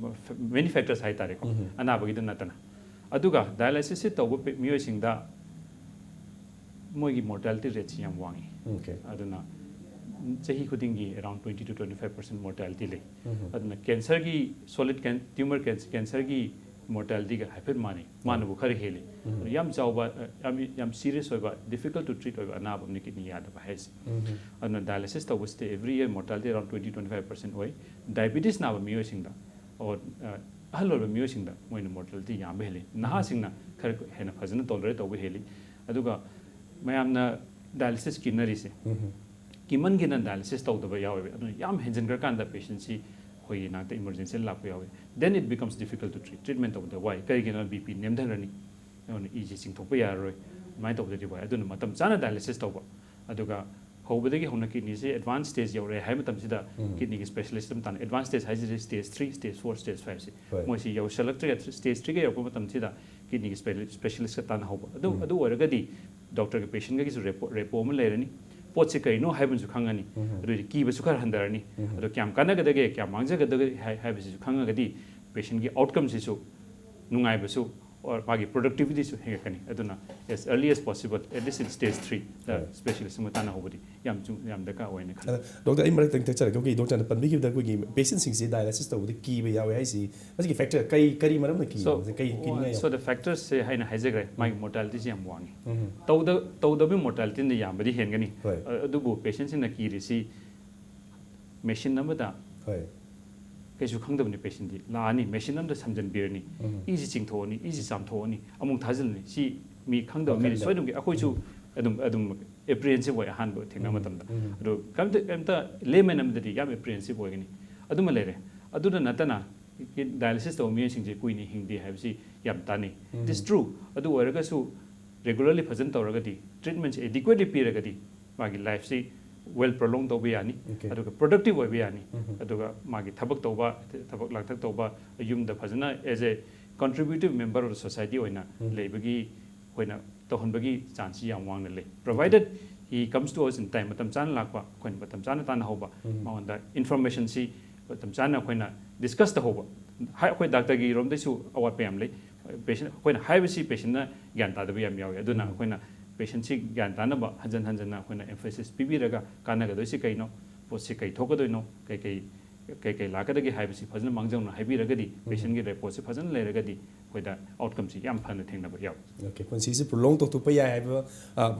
many factors ꯍꯥꯏꯇꯥꯔꯦꯀꯣ, ꯑꯅꯥꯕꯒꯤꯗ ꯅꯠꯇꯅ꯫ ꯑꯗꯨꯒ dialysisꯁꯦ ꯇꯧꯕ ꯄꯦ- ꯃꯤꯑꯣꯏꯁꯤꯡꯗ ꯃꯣꯏꯒꯤ mortality rateꯁꯤ ꯌꯥꯝ ꯋꯥꯡꯉꯤ꯫ Okay. ꯑꯗꯨꯅ ꯆꯍꯤ ꯈꯨꯗꯤꯡꯒꯤ around twenty to twenty five percent mortality ꯂꯩ꯫ ꯑꯗꯨꯅ cancerꯒꯤ solid can- tumor can- cancerꯒꯤ mortalityꯒ ꯍꯥꯏꯐꯦꯠ ꯃꯥꯟꯅꯩ, ꯃꯥꯅꯕꯨ ꯈꯔ ꯍꯦꯜꯂꯤ꯫ ꯑꯗꯨ ꯌꯥꯝ ꯆꯥꯎꯕ, ꯑ, ꯌꯥꯝ ꯌꯥꯝ serious ꯑꯣꯏꯕ, difficult to treat ꯑꯣꯏꯕ ꯑꯅꯥꯕ ꯑꯃꯅꯤ kidney ꯌꯥꯗꯕ ꯍꯥꯏꯁꯦ꯫ ꯑꯗꯨꯅ dialysis ꯇꯧꯕꯁꯤꯗ every year mortality around twenty twenty five percent ꯑꯣꯏ꯫ Diabetes ꯅꯥꯕ ꯃꯤꯑꯣꯏꯁꯤꯡꯗ or, ꯑ, ꯑꯍꯜ ꯑꯣꯏꯕ ꯃꯤꯑꯣꯏꯁꯤꯡꯗ ꯃꯣꯏꯅ ꯃꯣꯔꯇꯦꯂꯤꯇꯤ ꯌꯥꯝꯕ ꯍꯦꯜꯂꯤ꯫ ꯅꯍꯥꯁꯤꯡꯅ ꯈꯔ ꯍꯦꯟꯅ ꯐꯖꯅ ꯇꯣꯂꯔꯦꯠ ꯇꯧꯕ ꯍꯦꯜꯂꯤ꯫ ꯑꯗꯨꯒ ꯃꯌꯥꯝꯅ ꯗꯥꯏꯂꯤꯁꯤꯁ ꯀꯤꯅꯔꯤꯁꯦ, ꯀꯤꯃꯟꯒꯤꯅ ꯗꯥꯏꯂꯤꯁꯤꯁ ꯇꯧꯗꯕ ꯌꯥꯎꯋꯦꯕ꯫ ꯑꯗꯨꯅ ꯌꯥꯝ ꯍꯦꯟꯖꯤꯟꯈ꯭ꯔꯀꯥꯟꯗ ꯄꯦꯁꯦꯟꯁꯤ ꯑꯩꯈꯣꯏꯒꯤ ꯅꯥꯛꯇ ꯏꯃꯔꯖꯦꯟꯁꯤꯗ ꯂꯥꯛꯄ ꯌꯥꯎꯋꯦ꯫ Then it becomes difficult to treat. Treatment ꯇꯧꯕꯗ ꯋꯥꯏ꯫ ꯀꯔꯤꯒꯤꯅꯣ? ꯕꯤ ꯄꯤ ꯅꯦꯝꯊꯈ꯭ꯔꯅꯤ, ꯑꯗꯨꯅ ꯏꯁꯤ ꯆꯤꯡꯊꯣꯛꯄ ꯌꯥꯔꯔꯣꯏ꯫ ꯑꯗꯨꯃꯥꯏꯅ ꯇꯧꯕꯗꯗꯤ ꯋꯥꯏ꯫ ꯑꯗꯨꯅ ꯃꯇꯝ ꯆꯥꯅ ꯗꯥꯏꯂꯤꯁꯤꯁ ꯇꯧꯕ, ꯑꯗꯨꯒ ꯍꯧꯕꯗꯒꯤ ꯍꯧꯅ ꯀꯤꯗꯅꯤꯁꯦ ꯑꯦꯗꯚꯥꯟꯁ ꯁ꯭ꯇꯦꯖ ꯌꯧꯔꯦ ꯍꯥꯏꯕ ꯃꯇꯝꯁꯤꯗ ꯀꯤꯗꯅꯤꯒꯤ ꯁ꯭ꯄꯦꯁꯤꯌꯦꯂꯤꯁꯠ ꯑꯃ ꯇꯥꯟꯅ꯫ ꯑꯦꯗꯚꯥꯟꯁ ꯁ꯭ꯇꯦꯖ ꯍꯥꯏꯁꯤꯗꯤ stage three, stage four, stage ꯐꯥꯏꯚꯁꯦ꯫ ꯍꯣꯏ꯫ ꯃꯣꯏꯁꯤ ꯌꯧꯁꯜꯂꯛꯇ꯭ꯔꯦ꯫ ꯁ꯭ꯇꯦꯖ ꯊ꯭ꯔꯤꯒ ꯌꯧꯔꯛꯄ ꯃꯇꯝꯁꯤꯗ ꯀꯤꯗꯅꯤꯒꯤ ꯁ꯭ꯄꯦꯁꯤꯌꯦꯂꯤꯁꯠꯀ ꯇꯥꯟꯅꯍꯧꯕ꯫ ꯑꯗꯨ ꯎꯝ꯫ ꯑꯗꯨ ꯑꯣꯏꯔꯒꯗꯤ ꯗꯣꯛꯇꯔꯒ ꯄꯦꯁꯦꯟꯒꯒꯤꯁꯨ ꯔꯦꯄꯣ ꯔꯦꯄꯣ ꯑꯃ ꯂꯩꯔꯅꯤ꯫ ꯄꯣꯠꯁꯤ ꯀꯔꯤꯅꯣ ꯍꯥꯏꯕꯁꯨ ꯈꯪꯉꯅꯤ꯫ ꯎꯝ꯫ ꯑꯗꯨꯑꯣꯏꯗꯤ ꯀꯤꯕꯁꯨ ꯈꯔ ꯍꯟꯊꯔꯅꯤ꯫ ꯎꯝ꯫ ꯑꯗꯣ ꯀꯌꯥꯝ ꯀꯥꯟꯅꯒꯗꯒꯦ, ꯀꯌꯥꯝ ꯃꯥꯡꯖꯒꯗꯒꯦ ꯍꯥꯏ ꯍꯥꯏꯕꯁꯤꯁꯨ ꯈꯪꯉꯒꯗꯤ ꯄꯦꯁꯦꯟꯒꯤ ꯑꯥꯎꯠꯀꯝꯁꯤꯁꯨ ꯅꯨꯡꯉꯥꯏꯕꯁꯨ, or ꯃꯥꯒꯤ ꯄ꯭ꯔꯣꯗꯛꯇꯤꯕꯤꯇꯤꯁꯨ ꯍꯦꯟꯒꯠꯀꯅꯤ꯫ ꯑꯗꯨꯅ as early as possible, at least in stage three, Right. ꯁ꯭ꯄꯦꯁꯤꯌꯦꯂꯤꯁꯠ ꯑꯃ ꯇꯥꯟꯅꯍꯧꯕꯗꯤ ꯌꯥꯝ ꯆꯨ- ꯌꯥꯝ ꯗꯔꯀꯥꯔ ꯑꯣꯏꯅ ꯈꯜꯂꯤ꯫ ꯑꯗ ꯗꯣꯛꯇꯔ, ꯑꯩ ꯃꯔꯛꯇ ꯊꯛꯆꯔꯒꯦ꯫ ꯑꯩꯈꯣꯏꯒꯤ ꯗꯣꯛꯇꯔꯅ ꯄꯟꯕꯤꯈꯤꯕꯗ ꯑꯩꯈꯣꯏꯒꯤ ꯄꯦꯁꯦꯟꯁꯤꯡꯁꯤ ꯗꯥꯏꯂꯥꯏꯁꯤꯁ ꯇꯧꯕꯗ ꯀꯤꯕ ꯌꯥꯎꯋꯦ ꯍꯥꯏꯁꯤ ꯃꯁꯤꯒꯤ ꯐꯦꯛꯇꯔ ꯀꯔꯤ, ꯀꯔꯤ ꯃꯔꯝꯅ ꯀꯤꯕ? So, ꯃꯁꯤ ꯀꯔꯤ ꯀꯤꯅꯤꯡꯉꯥꯏ ꯌꯥꯎ- so the factors ꯁꯦ ꯑꯩꯅ ꯍꯥꯏꯖꯈ꯭ꯔꯦ, ꯃꯥꯒꯤ ꯃꯣꯔꯇꯥꯂꯤꯇꯤꯁꯦ ꯌꯥꯝ ꯋꯥꯡꯉꯤ꯫ ꯎꯝ꯫ ꯇꯧꯗ ꯇꯧꯗꯕ ꯃꯣꯔꯇꯥꯂꯤꯇꯤꯅ ꯌꯥꯝꯕꯗꯤ ꯍꯦꯟꯒꯅꯤ꯫ ꯍꯣꯏ꯫ ꯑ- ꯑꯗꯨꯕꯨ ꯄꯦꯁꯦꯟꯁꯤꯡꯅ ꯀꯤꯔꯤꯁꯤ ꯃꯦꯁꯤꯟ ꯑꯃꯗ ꯍꯣꯏ꯫ ꯀꯩꯁꯨ ꯈꯪꯗꯕꯅꯤ꯫ ꯄꯦꯁꯦꯟꯗꯤ ꯂꯥꯛꯑꯅꯤ, ꯃꯦꯁꯤꯟ ꯑꯃꯗ ꯁꯝꯖꯟꯕꯤꯔꯅꯤ, ꯎꯝ꯫ ꯏꯁꯤ ꯆꯤꯡꯊꯣꯛꯑꯅꯤ, ꯏꯁꯤ ꯆꯥꯝꯊꯣꯛꯑꯅꯤ, ꯑꯃꯨꯛ ꯊꯥꯖꯤꯜꯂꯅꯤ꯫ ꯁꯤ ꯃꯤ ꯈꯪꯗꯕ ꯃꯤꯅ ꯋꯥꯈꯜꯗ꯫ ꯁꯣꯏꯗꯅ, ꯑꯩꯈꯣꯏꯁꯨ ꯎꯝ꯫ ꯑꯗꯨꯝ ꯑꯗꯨꯝ ꯑꯦꯄ꯭ꯔꯤꯍꯦꯟꯁꯤꯞ ꯑꯣꯏ ꯑꯍꯥꯟꯕ ꯊꯦꯡꯅꯕ ꯎꯝ, ꯃꯇꯝꯗ꯫ ꯎꯝ꯫ ꯑꯗꯣ ꯀꯔꯤꯝꯇ ꯀꯔꯤꯝꯇ ꯂꯦꯃꯦꯟ ꯑꯃꯗꯗꯤ ꯌꯥꯝ ꯑꯦꯄ꯭ꯔꯤꯍꯦꯟꯁꯤꯞ ꯑꯣꯏꯒꯅꯤ꯫ ꯑꯗꯨꯃ ꯂꯩꯔꯦ꯫ ꯑꯗꯨꯗ ꯅꯠꯇꯅ ꯗꯥꯏꯂꯥꯏꯁꯤꯁ ꯇꯧꯕ ꯃꯤꯑꯣꯏꯁꯤꯡꯁꯦ ꯀꯨꯏꯅ ꯍꯤꯡꯗꯦ ꯍꯥꯏꯕꯁꯤ ꯌꯥꯝ ꯇꯥꯟꯅꯩ꯫ It is um. True꯫ ꯑꯗꯨ ꯑꯣꯏꯔꯒꯁꯨ ꯔꯤꯒꯨꯂꯔꯂꯤ ꯐꯖꯅ ꯇꯧꯔꯒꯗꯤ, ꯇ꯭ꯔꯤꯠꯃꯦꯟꯁꯦ ꯑꯦꯗꯤꯀ꯭ꯋꯦꯠꯂꯤ ꯄꯤꯔꯒꯗꯤ ꯃꯥꯒꯤ ꯂꯥꯏꯐꯁꯤ ꯋꯦꯜ ꯄ꯭ꯔꯣꯂꯣꯡ ꯇꯧꯕ ꯌꯥꯅꯤ꯫ Okay. ꯑꯗꯨꯒ ꯄ꯭ꯔꯣꯗꯛꯇꯤꯕ ꯑꯣꯏꯕ ꯌꯥꯅꯤ꯫ ꯎꯝ꯫ ꯑꯗꯨꯒ ꯃꯥꯒꯤ ꯊꯕꯛ ꯇꯧꯕ, ꯊꯕꯛ ꯂꯥꯡꯊꯛ ꯇꯧꯕ, ꯌꯨꯝꯗ ꯐꯖꯅ as a contributive member of the society ꯑꯣꯏꯅ ꯎꯝ꯫ ꯂꯩꯕꯒꯤ ꯑꯩꯈꯣꯏꯅ ꯇꯧꯍꯟꯕꯒꯤ ꯆꯥꯟꯁꯁꯤ ꯌꯥꯝ ꯋꯥꯡꯅ ꯂꯩ꯫ Provided he comes to us in time, ꯃꯇꯝ ꯆꯥꯅ ꯂꯥꯛꯄ, ꯑꯩꯈꯣꯏꯅ ꯃꯇꯝ ꯆꯥꯅ ꯇꯥꯟꯅꯍꯧꯕ, ꯎꯝ꯫ ꯃꯉꯣꯟꯗ ꯏꯟꯐꯣꯔꯃꯦꯁꯟꯁꯤ ꯃꯇꯝ ꯆꯥꯅ ꯑꯩꯈꯣꯏꯅ ꯗꯤꯁꯀꯁ ꯇꯧꯍꯧꯕ꯫ ꯍꯥꯏ, ꯑꯩꯈꯣꯏ ꯗꯥꯛꯇꯔꯒꯤ ꯔꯣꯝꯗꯩꯁꯨ ꯑꯋꯥꯠꯄ ꯌꯥꯝ ꯂꯩ꯫ ꯄꯦꯁꯦꯟ, ꯑꯩꯈꯣꯏꯅ ꯍꯥꯏꯕꯁꯤ ꯄꯦꯁꯦꯟꯅ ꯒ꯭ꯌꯥꯟ ꯇꯥꯗꯕ ꯌꯥꯝ ꯌꯥꯎꯏ꯫ ꯑꯗꯨꯅ ꯎꯝ꯫ ꯑꯩꯈꯣꯏꯅ ꯄꯦꯁꯦꯟꯁꯤ ꯒ꯭ꯌꯥꯟ ꯇꯥꯅꯕ ꯍꯟꯖꯟ ꯍꯟꯖꯟꯅ ꯑꯩꯈꯣꯏꯅ ꯑꯦꯝꯐꯦꯁꯤꯁ ꯄꯤꯕꯤꯔꯒ ꯀꯥꯟꯅꯒꯗꯣꯏꯁꯤ ꯀꯩꯅꯣ, ꯄꯣꯠꯁꯤ ꯀꯩ ꯊꯣꯛꯀꯗꯣꯏꯅꯣ, ꯀꯩ ꯀꯩ ꯀꯩ ꯀꯩ ꯂꯥꯛꯀꯗꯒꯦ ꯍꯥꯏꯕꯁꯤ ꯐꯖꯅ ꯃꯥꯡꯖꯧꯅꯅ ꯍꯥꯏꯕꯤꯔꯒꯗꯤ, ꯄꯦꯁꯦꯟꯒꯤ ꯔꯦꯀꯣꯔꯠꯁꯤ ꯐꯖꯅ ꯂꯩꯔꯒꯗꯤ, ꯑꯩꯈꯣꯏꯗ ꯑꯥꯎꯠꯀꯝꯁꯤ ꯌꯥꯝ ꯐꯅ ꯊꯦꯡꯅꯕ ꯌꯥꯎꯏ꯫ ꯑꯣꯀꯦ, ꯄꯨꯟꯁꯤꯁꯤ ꯄ꯭ꯔꯣꯂꯣꯡ ꯇꯧꯊꯣꯛꯄ ꯌꯥꯏ ꯍꯥꯏꯕ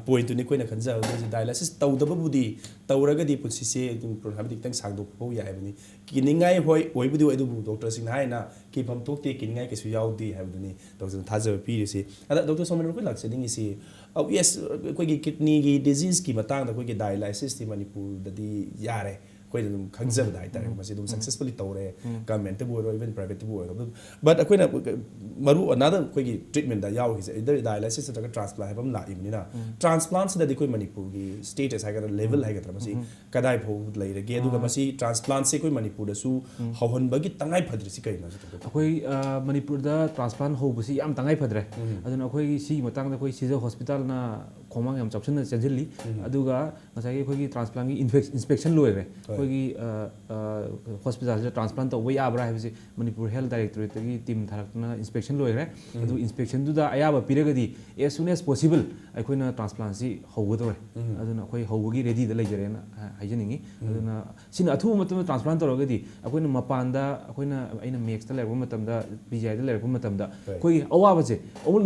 ꯄꯣꯏꯟꯠꯇꯨꯅꯤ ꯑꯩꯈꯣꯏꯅ ꯈꯟꯖꯍꯧꯗꯣꯏꯁꯦ꯫ ꯗꯥꯏꯂꯥꯏꯁꯤꯁ ꯇꯧꯗꯕꯕꯨꯗꯤ, ꯇꯧꯔꯒꯗꯤ ꯄꯨꯟꯁꯤꯁꯦ ꯑꯗꯨꯝ ꯄ꯭ꯔꯣ-, ꯍꯥꯏꯕꯗꯤ ꯈꯤꯇꯪ ꯁꯥꯡꯗꯣꯛꯄ ꯐꯥꯎ ꯌꯥꯏ ꯍꯥꯏꯕꯅꯤ꯫ ꯀꯤꯅꯤꯡꯉꯥꯏ ꯍꯣꯏ ꯑꯣꯏꯕꯨꯗꯤ ꯑꯣꯏ, ꯑꯗꯨꯕꯨ ꯗꯣꯛꯇꯔꯁꯤꯡꯅ ꯍꯥꯏꯅ ꯀꯤꯐꯝ ꯊꯣꯛꯇꯦ, ꯀꯤꯅꯤꯡꯉꯥꯏ ꯀꯩꯁꯨ ꯌꯥꯎꯗꯦ ꯍꯥꯏꯕꯗꯨꯅꯤ ꯗꯣꯛꯇꯔꯅ ꯊꯥꯖꯕ ꯄꯤꯔꯤꯁꯤ꯫ ꯑꯗ ꯗꯣꯛꯇꯔ ꯁꯣꯃꯦꯟ, ꯑꯩꯈꯣꯏ ꯂꯥꯛꯆꯅꯤꯡꯉꯤꯁꯤ, ꯑ, ꯌꯦꯁ, ꯑꯩꯈꯣꯏꯒꯤ ꯀꯤꯗꯅꯤꯒꯤ ꯗꯤꯖꯤꯁꯀꯤ ꯃꯇꯥꯡꯗ ꯑꯩꯈꯣꯏꯒꯤ ꯗꯥꯏꯂꯥꯏꯁꯤꯁꯇꯤ ꯃꯅꯤꯄꯨꯔꯗꯗꯤ ꯌꯥꯔꯦ, ꯑꯩꯈꯣꯏꯅ ꯑꯗꯨꯝ ꯈꯪꯖꯕꯗ ꯍꯥꯏꯇꯥꯔꯦ, ꯃꯁꯤ ꯑꯗꯨꯝ ꯁꯛꯁꯦꯁꯐꯨꯜꯂꯤ ꯇꯧꯔꯦ, ꯒꯃꯦꯟꯇꯕꯨ ꯑꯣꯏꯔꯣ, ꯏꯚꯟ ꯄ꯭ꯔꯥꯏꯚꯦꯠꯇꯕꯨ ꯑꯣꯏꯔꯣ꯫ ꯑꯗꯨ, ꯕꯠ ꯑꯩꯈꯣꯏꯅ ꯃꯔꯨ ꯑꯅꯥꯗ ꯑꯩꯈꯣꯏꯒꯤ ꯇ꯭ꯔꯤꯠꯃꯦꯟꯗ ꯌꯥꯎꯔꯤꯁꯦ ꯏꯗꯔ ꯗꯥꯏꯂꯥꯏꯁꯤꯁ ꯅꯠꯇ꯭ꯔꯒ ꯇ꯭ꯔꯥꯟꯁꯄ꯭ꯂꯥꯟ ꯍꯥꯏꯕ ꯑꯃ ꯂꯥꯛꯏꯕꯅꯤꯅ, ꯇ꯭ꯔꯥꯟꯁꯄ꯭ꯂꯥꯟꯁꯤꯗꯗꯤ ꯑꯩꯈꯣꯏ ꯃꯅꯤꯄꯨꯔꯒꯤ ꯁ꯭ꯇꯦꯇꯁ ꯍꯥꯏꯒꯗ꯭ꯔꯥ, ꯂꯦꯚꯦꯜ ꯍꯥꯏꯒꯗ꯭ꯔꯥ, ꯃꯁꯤ ꯀꯗꯥꯏ ꯐꯥꯎꯕ ꯂꯩꯔꯒꯦ? ꯑꯗꯨꯒ ꯃꯁꯤ ꯇ꯭ꯔꯥꯟꯁꯄ꯭ꯂꯥꯟꯁꯦ ꯑꯩꯈꯣꯏ ꯃꯅꯤꯄꯨꯔꯗꯁꯨ ꯍꯧꯍꯟꯕꯒꯤ ꯇꯉꯥꯏ ꯐꯗ꯭ꯔꯤꯁꯤ ꯀꯩꯅꯣ? ꯑꯩꯈꯣꯏ, ꯑ, ꯃꯅꯤꯄꯨꯔꯗ ꯇ꯭ꯔꯥꯟꯁꯄ꯭ꯂꯥꯟ ꯍꯧꯕꯁꯤ ꯌꯥꯝ ꯇꯉꯥꯏ ꯐꯗ꯭ꯔꯦ꯫ ꯑꯗꯨꯅ ꯑꯩꯈꯣꯏꯒꯤ ꯁꯤꯒꯤ ꯃꯇꯥꯡꯗ ꯑꯩꯈꯣꯏ ꯁꯤꯖ ꯍꯣꯁꯄꯤꯇꯥꯜꯅ ꯈꯣꯡꯃꯥꯡ ꯌꯥꯝ ꯆꯥꯎꯁꯤꯟꯅ ꯆꯦꯟꯁꯤꯜꯂꯤ꯫ ꯑꯗꯨꯒ ꯉꯁꯥꯏꯒꯤ ꯑꯩꯈꯣꯏꯒꯤ ꯇ꯭ꯔꯥꯟꯁꯄ꯭ꯂꯥꯟꯒꯤ ꯏꯟꯐꯦꯛ-, ꯏꯟꯁꯄꯦꯛꯁꯟ ꯂꯣꯏꯈ꯭ꯔꯦ꯫ ꯑꯩꯈꯣꯏꯒꯤ, ꯑ, ꯑ, ꯍꯣꯁꯄꯤꯇꯥꯜꯁꯤꯗ ꯇ꯭ꯔꯥꯟꯁꯄ꯭ꯂꯥꯟ ꯇꯧꯕ ꯌꯥꯕ꯭ꯔꯥ ꯍꯥꯏꯕꯁꯤ ꯃꯅꯤꯄꯨꯔ ꯍꯦꯜꯊ ꯗꯥꯏꯔꯦꯛꯇꯣꯔꯦꯠꯇꯒꯤ ꯇꯤꯝ ꯊꯥꯔꯛꯇꯨꯅ ꯏꯟꯁꯄꯦꯛꯁꯟ ꯂꯣꯏꯈ꯭ꯔꯦ꯫ ꯑꯗꯨ ꯏꯟꯁꯄꯦꯛꯁꯟꯗꯨꯗ ꯑꯌꯥꯕ ꯄꯤꯔꯒꯗꯤ as soon as possible ꯑꯩꯈꯣꯏꯅ ꯇ꯭ꯔꯥꯟꯁꯄ꯭ꯂꯥꯟꯁꯤ ꯍꯧꯒꯗꯧꯔꯦ꯫ ꯑꯗꯨꯅ ꯑꯩꯈꯣꯏ ꯍꯧꯕꯒꯤ ꯔꯦꯗꯤꯗ ꯂꯩꯖꯔꯦꯅ ꯍꯥ-, ꯍꯥꯏꯖꯅꯤꯡꯉꯤ꯫ ꯑꯗꯨꯅ ꯁꯤꯅ ꯑꯊꯨꯕ ꯃꯇꯝꯗ ꯇ꯭ꯔꯥꯟꯁꯄ꯭ꯂꯥꯟ ꯇꯧꯔꯒꯗꯤ ꯑꯩꯈꯣꯏꯅ ꯃꯄꯥꯟꯗ, ꯑꯩꯈꯣꯏꯅ, ꯑꯩꯅ ꯃꯦꯛꯁꯇ ꯂꯩꯔꯛꯄ ꯃꯇꯝꯗ, ꯄꯤ ꯖꯤ ꯑꯥꯏꯗ ꯂꯩꯔꯛꯄ ꯃꯇꯝꯗ ꯑꯩꯈꯣꯏꯒꯤ ꯑꯋꯥꯕꯁꯦ,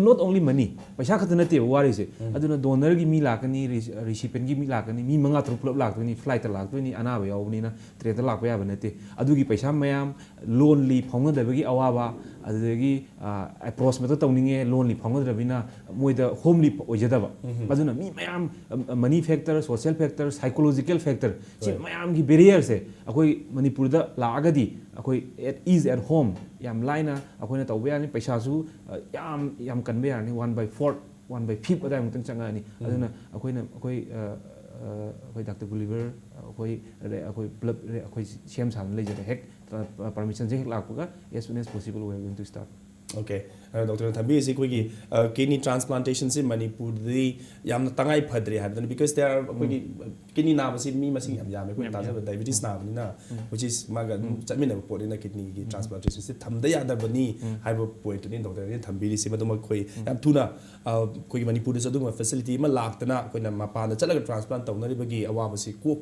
not only money, ꯄꯩꯁꯥ ꯈꯛꯇ ꯅꯠꯇꯦꯕ ꯋꯥꯔꯤꯁꯦ꯫ ꯑꯗꯨꯅ ꯗꯣꯅꯔꯒꯤ ꯃꯤ ꯂꯥꯛꯀꯅꯤ, ꯔꯤꯁꯤꯄꯤꯌꯟꯒꯤ ꯃꯤ ꯂꯥꯛꯀꯅꯤ, ꯃꯤ ꯃꯉꯥ ꯇꯔꯨꯛ ꯄꯨꯂꯞ ꯂꯥꯛꯇꯣꯏꯅꯤ, ꯐ꯭ꯂꯥꯏꯠꯇ ꯂꯥꯛꯇꯣꯏꯅꯤ, ꯑꯅꯥꯕ ꯌꯥꯎꯕꯅꯤꯅ ꯇ꯭ꯔꯦꯟꯗ ꯂꯥꯛꯄ ꯌꯥꯕ ꯅꯠꯇꯦ꯫ ꯑꯗꯨꯒꯤ ꯄꯩꯁꯥ ꯃꯌꯥꯝ, ꯂꯣꯟꯂꯤ ꯐꯥꯎꯅꯗꯕꯒꯤ ꯑꯋꯥꯕ, ꯑꯗꯨꯗꯒꯤ, ꯑ, ꯑꯦꯄ꯭ꯔꯣꯁꯃꯛꯇ ꯇꯧꯅꯤꯡꯉꯦ, ꯂꯣꯟꯂꯤ ꯐꯥꯎꯅꯗ꯭ꯔꯕꯅꯤꯅ ꯃꯣꯏꯗ ꯍꯣꯝꯂꯤ ꯑꯣꯏꯖꯗꯕ꯫ ꯑꯗꯨꯅ ꯃꯤ ꯃꯌꯥꯝ, ꯑ, money factor, social factor, psychological factor, ꯁꯤ ꯃꯌꯥꯝꯒꯤ ꯕꯦꯔꯤꯌꯔꯁꯦ ꯑꯩꯈꯣꯏ ꯃꯅꯤꯄꯨꯔꯗ ꯂꯥꯛꯑꯒꯗꯤ ꯑꯩꯈꯣꯏ at ease at home ꯌꯥꯝ ꯂꯥꯏꯅ ꯑꯩꯈꯣꯏꯅ ꯇꯧꯕ ꯌꯥꯅꯤ꯫ ꯄꯩꯁꯥꯁꯨ, ꯑ, ꯌꯥꯝ, ꯌꯥꯝ ꯀꯟꯕ ꯌꯥꯔꯅꯤ꯫ One by fourth, one by fifth ꯑꯗꯥꯏꯃꯨꯛꯇꯪ ꯆꯪꯉꯛꯑꯅꯤ꯫ ꯑꯗꯨꯅ ꯑꯩꯈꯣꯏꯅ, ꯑꯩꯈꯣꯏ, ꯑ, ꯑ, ꯑꯩꯈꯣꯏ ꯗꯥꯛꯇꯔ ꯒꯨꯂꯤꯚꯔ, ꯑꯩꯈꯣꯏ, ꯑꯩꯈꯣꯏ ꯄꯨꯂꯞ ꯑꯩꯈꯣꯏ ꯁꯦꯝ ꯁꯥꯗꯨꯅ ꯂꯩꯖꯔꯦ꯫ ꯍꯦꯛ, ꯑ, ꯄꯔꯃꯤꯁꯟꯁꯦ ꯍꯦꯛ ꯂꯥꯛꯄꯒ, as soon as possible we are going to start. Okay, ꯑꯗꯣ ꯗꯣꯛꯇꯔꯅ ꯊꯝꯕꯤꯔꯤꯁꯤ ꯑꯩꯈꯣꯏꯒꯤ, ꯑ, ꯀꯤꯗꯅꯤ ꯇ꯭ꯔꯥꯟꯁꯄ꯭ꯂꯥꯟꯇꯦꯁꯟꯁꯤ ꯃꯅꯤꯄꯨꯔꯗꯗꯤ ꯌꯥꯝꯅ ꯇꯉꯥꯏ ꯐꯗ꯭ꯔꯦ ꯍꯥꯏꯕꯗꯨꯅꯤ꯫ Because there are, ꯑꯩꯈꯣꯏꯒꯤ, ꯑ, ꯀꯤꯗꯅꯤ ꯅꯥꯕꯁꯤ ꯃꯤ ꯃꯁꯤꯡ ꯌꯥꯝ ꯌꯥꯝꯃꯦ꯫ ꯑꯩꯈꯣꯏꯅ ꯇꯥꯖꯕ ꯗꯥꯏꯕꯤꯇꯤꯁ ꯅꯥꯕꯅꯤꯅ, which is ꯃꯥꯒ ꯑꯗꯨꯝ ꯆꯠꯃꯤꯟꯅꯕ ꯄꯣꯠꯅꯤꯅ ꯀꯤꯗꯅꯤꯒꯤ ꯇ꯭ꯔꯥꯟꯁꯄ꯭ꯂꯥꯟꯇꯦꯁꯟꯁꯤ ꯊꯝꯗ ꯌꯥꯗꯕꯅꯤ ꯍꯥꯏꯕ ꯄꯣꯏꯟꯠꯇꯨꯅꯤ ꯗꯣꯛꯇꯔꯅ ꯊꯝꯕꯤꯔꯤꯁꯤ꯫ ꯃꯗꯨꯃꯛ ꯑꯩꯈꯣꯏ ꯌꯥꯝ ꯊꯨꯅ, ꯑ, ꯑꯩꯈꯣꯏꯒꯤ ꯃꯅꯤꯄꯨꯔꯗꯁꯨ ꯑꯗꯨꯒꯨꯝꯕ ꯐꯦꯁꯤꯂꯤꯇꯤ ꯑꯃ ꯂꯥꯛꯇꯅ ꯑꯩꯈꯣꯏꯅ ꯃꯄꯥꯟꯗ ꯆꯠꯂꯒ ꯇ꯭ꯔꯥꯟꯁꯄ꯭ꯂꯥꯟ ꯇꯧꯅꯔꯤꯕꯒꯤ ꯑꯋꯥꯕꯁꯤ ꯀꯣꯛ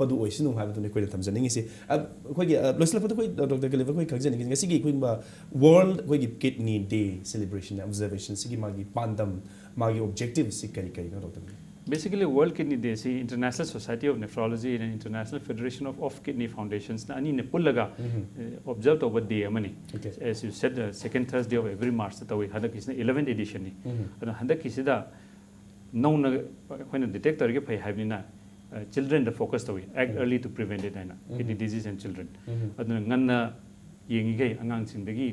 ꯄꯗꯨ ꯑꯣꯏꯁꯅꯨ ꯍꯥꯏꯕꯗꯨꯅꯤ ꯑꯩꯈꯣꯏꯅ ꯊꯝꯖꯅꯤꯡꯉꯤꯁꯤ꯫ ꯑ, ꯑꯩꯈꯣꯏꯒꯤ, ꯑ, ꯂꯣꯏꯁꯤꯜꯂꯛꯄꯗ ꯑꯩꯈꯣꯏ, ꯗꯣꯛꯇꯔ ꯀꯂꯤꯕꯔ, ꯑꯩꯈꯣꯏ ꯈꯪꯖꯅꯤꯡꯉꯤꯁꯤ, ꯉꯁꯤꯒꯤ ꯑꯩꯈꯣꯏꯒꯤ World ꯑꯩꯈꯣꯏꯒꯤ Kidney Day celebration, observation ꯁꯤꯒꯤ ꯃꯥꯒꯤ ꯄꯥꯟꯗꯝ, ꯃꯥꯒꯤ objective ꯁꯤ ꯀꯔꯤ ꯀꯔꯤꯅꯣ, doctor? Basically, World Kidney Day ꯁꯤ International Society of Nephrology and International Federation of, of Kidney Foundations ꯅ ꯑꯅꯤꯅ ꯄꯨꯜꯂꯒ, ꯎꯝ. ꯑ, observe ꯇꯧꯕ day ꯑꯃꯅꯤ꯫ Okay. As you said, uh, second Thursday of every March ꯇ ꯇꯧꯏ꯫ ꯍꯟꯗꯛꯀꯤꯁꯤꯅ eleventh edition ꯅꯤ꯫ ꯎꯝ. ꯑꯗꯨꯅ ꯍꯟꯗꯛꯀꯤꯁꯤꯗ ꯅꯧꯅ ꯑꯩꯈꯣꯏꯅ detect ꯇꯧꯔꯤꯒꯩ ꯐꯩ ꯍꯥꯏꯕꯅꯤꯅ, ꯑ, children ꯗ focus ꯇꯧꯏ, "Act um. Early to Prevent It" ꯍꯥꯏꯅ, ꯎꯝ. Kidney Disease and Children꯫ ꯎꯝ. ꯑꯗꯨꯅ ꯉꯟꯅ ꯌꯦꯡꯉꯤꯈꯩ, ꯑꯉꯥꯡꯁꯤꯡꯗꯒꯤ,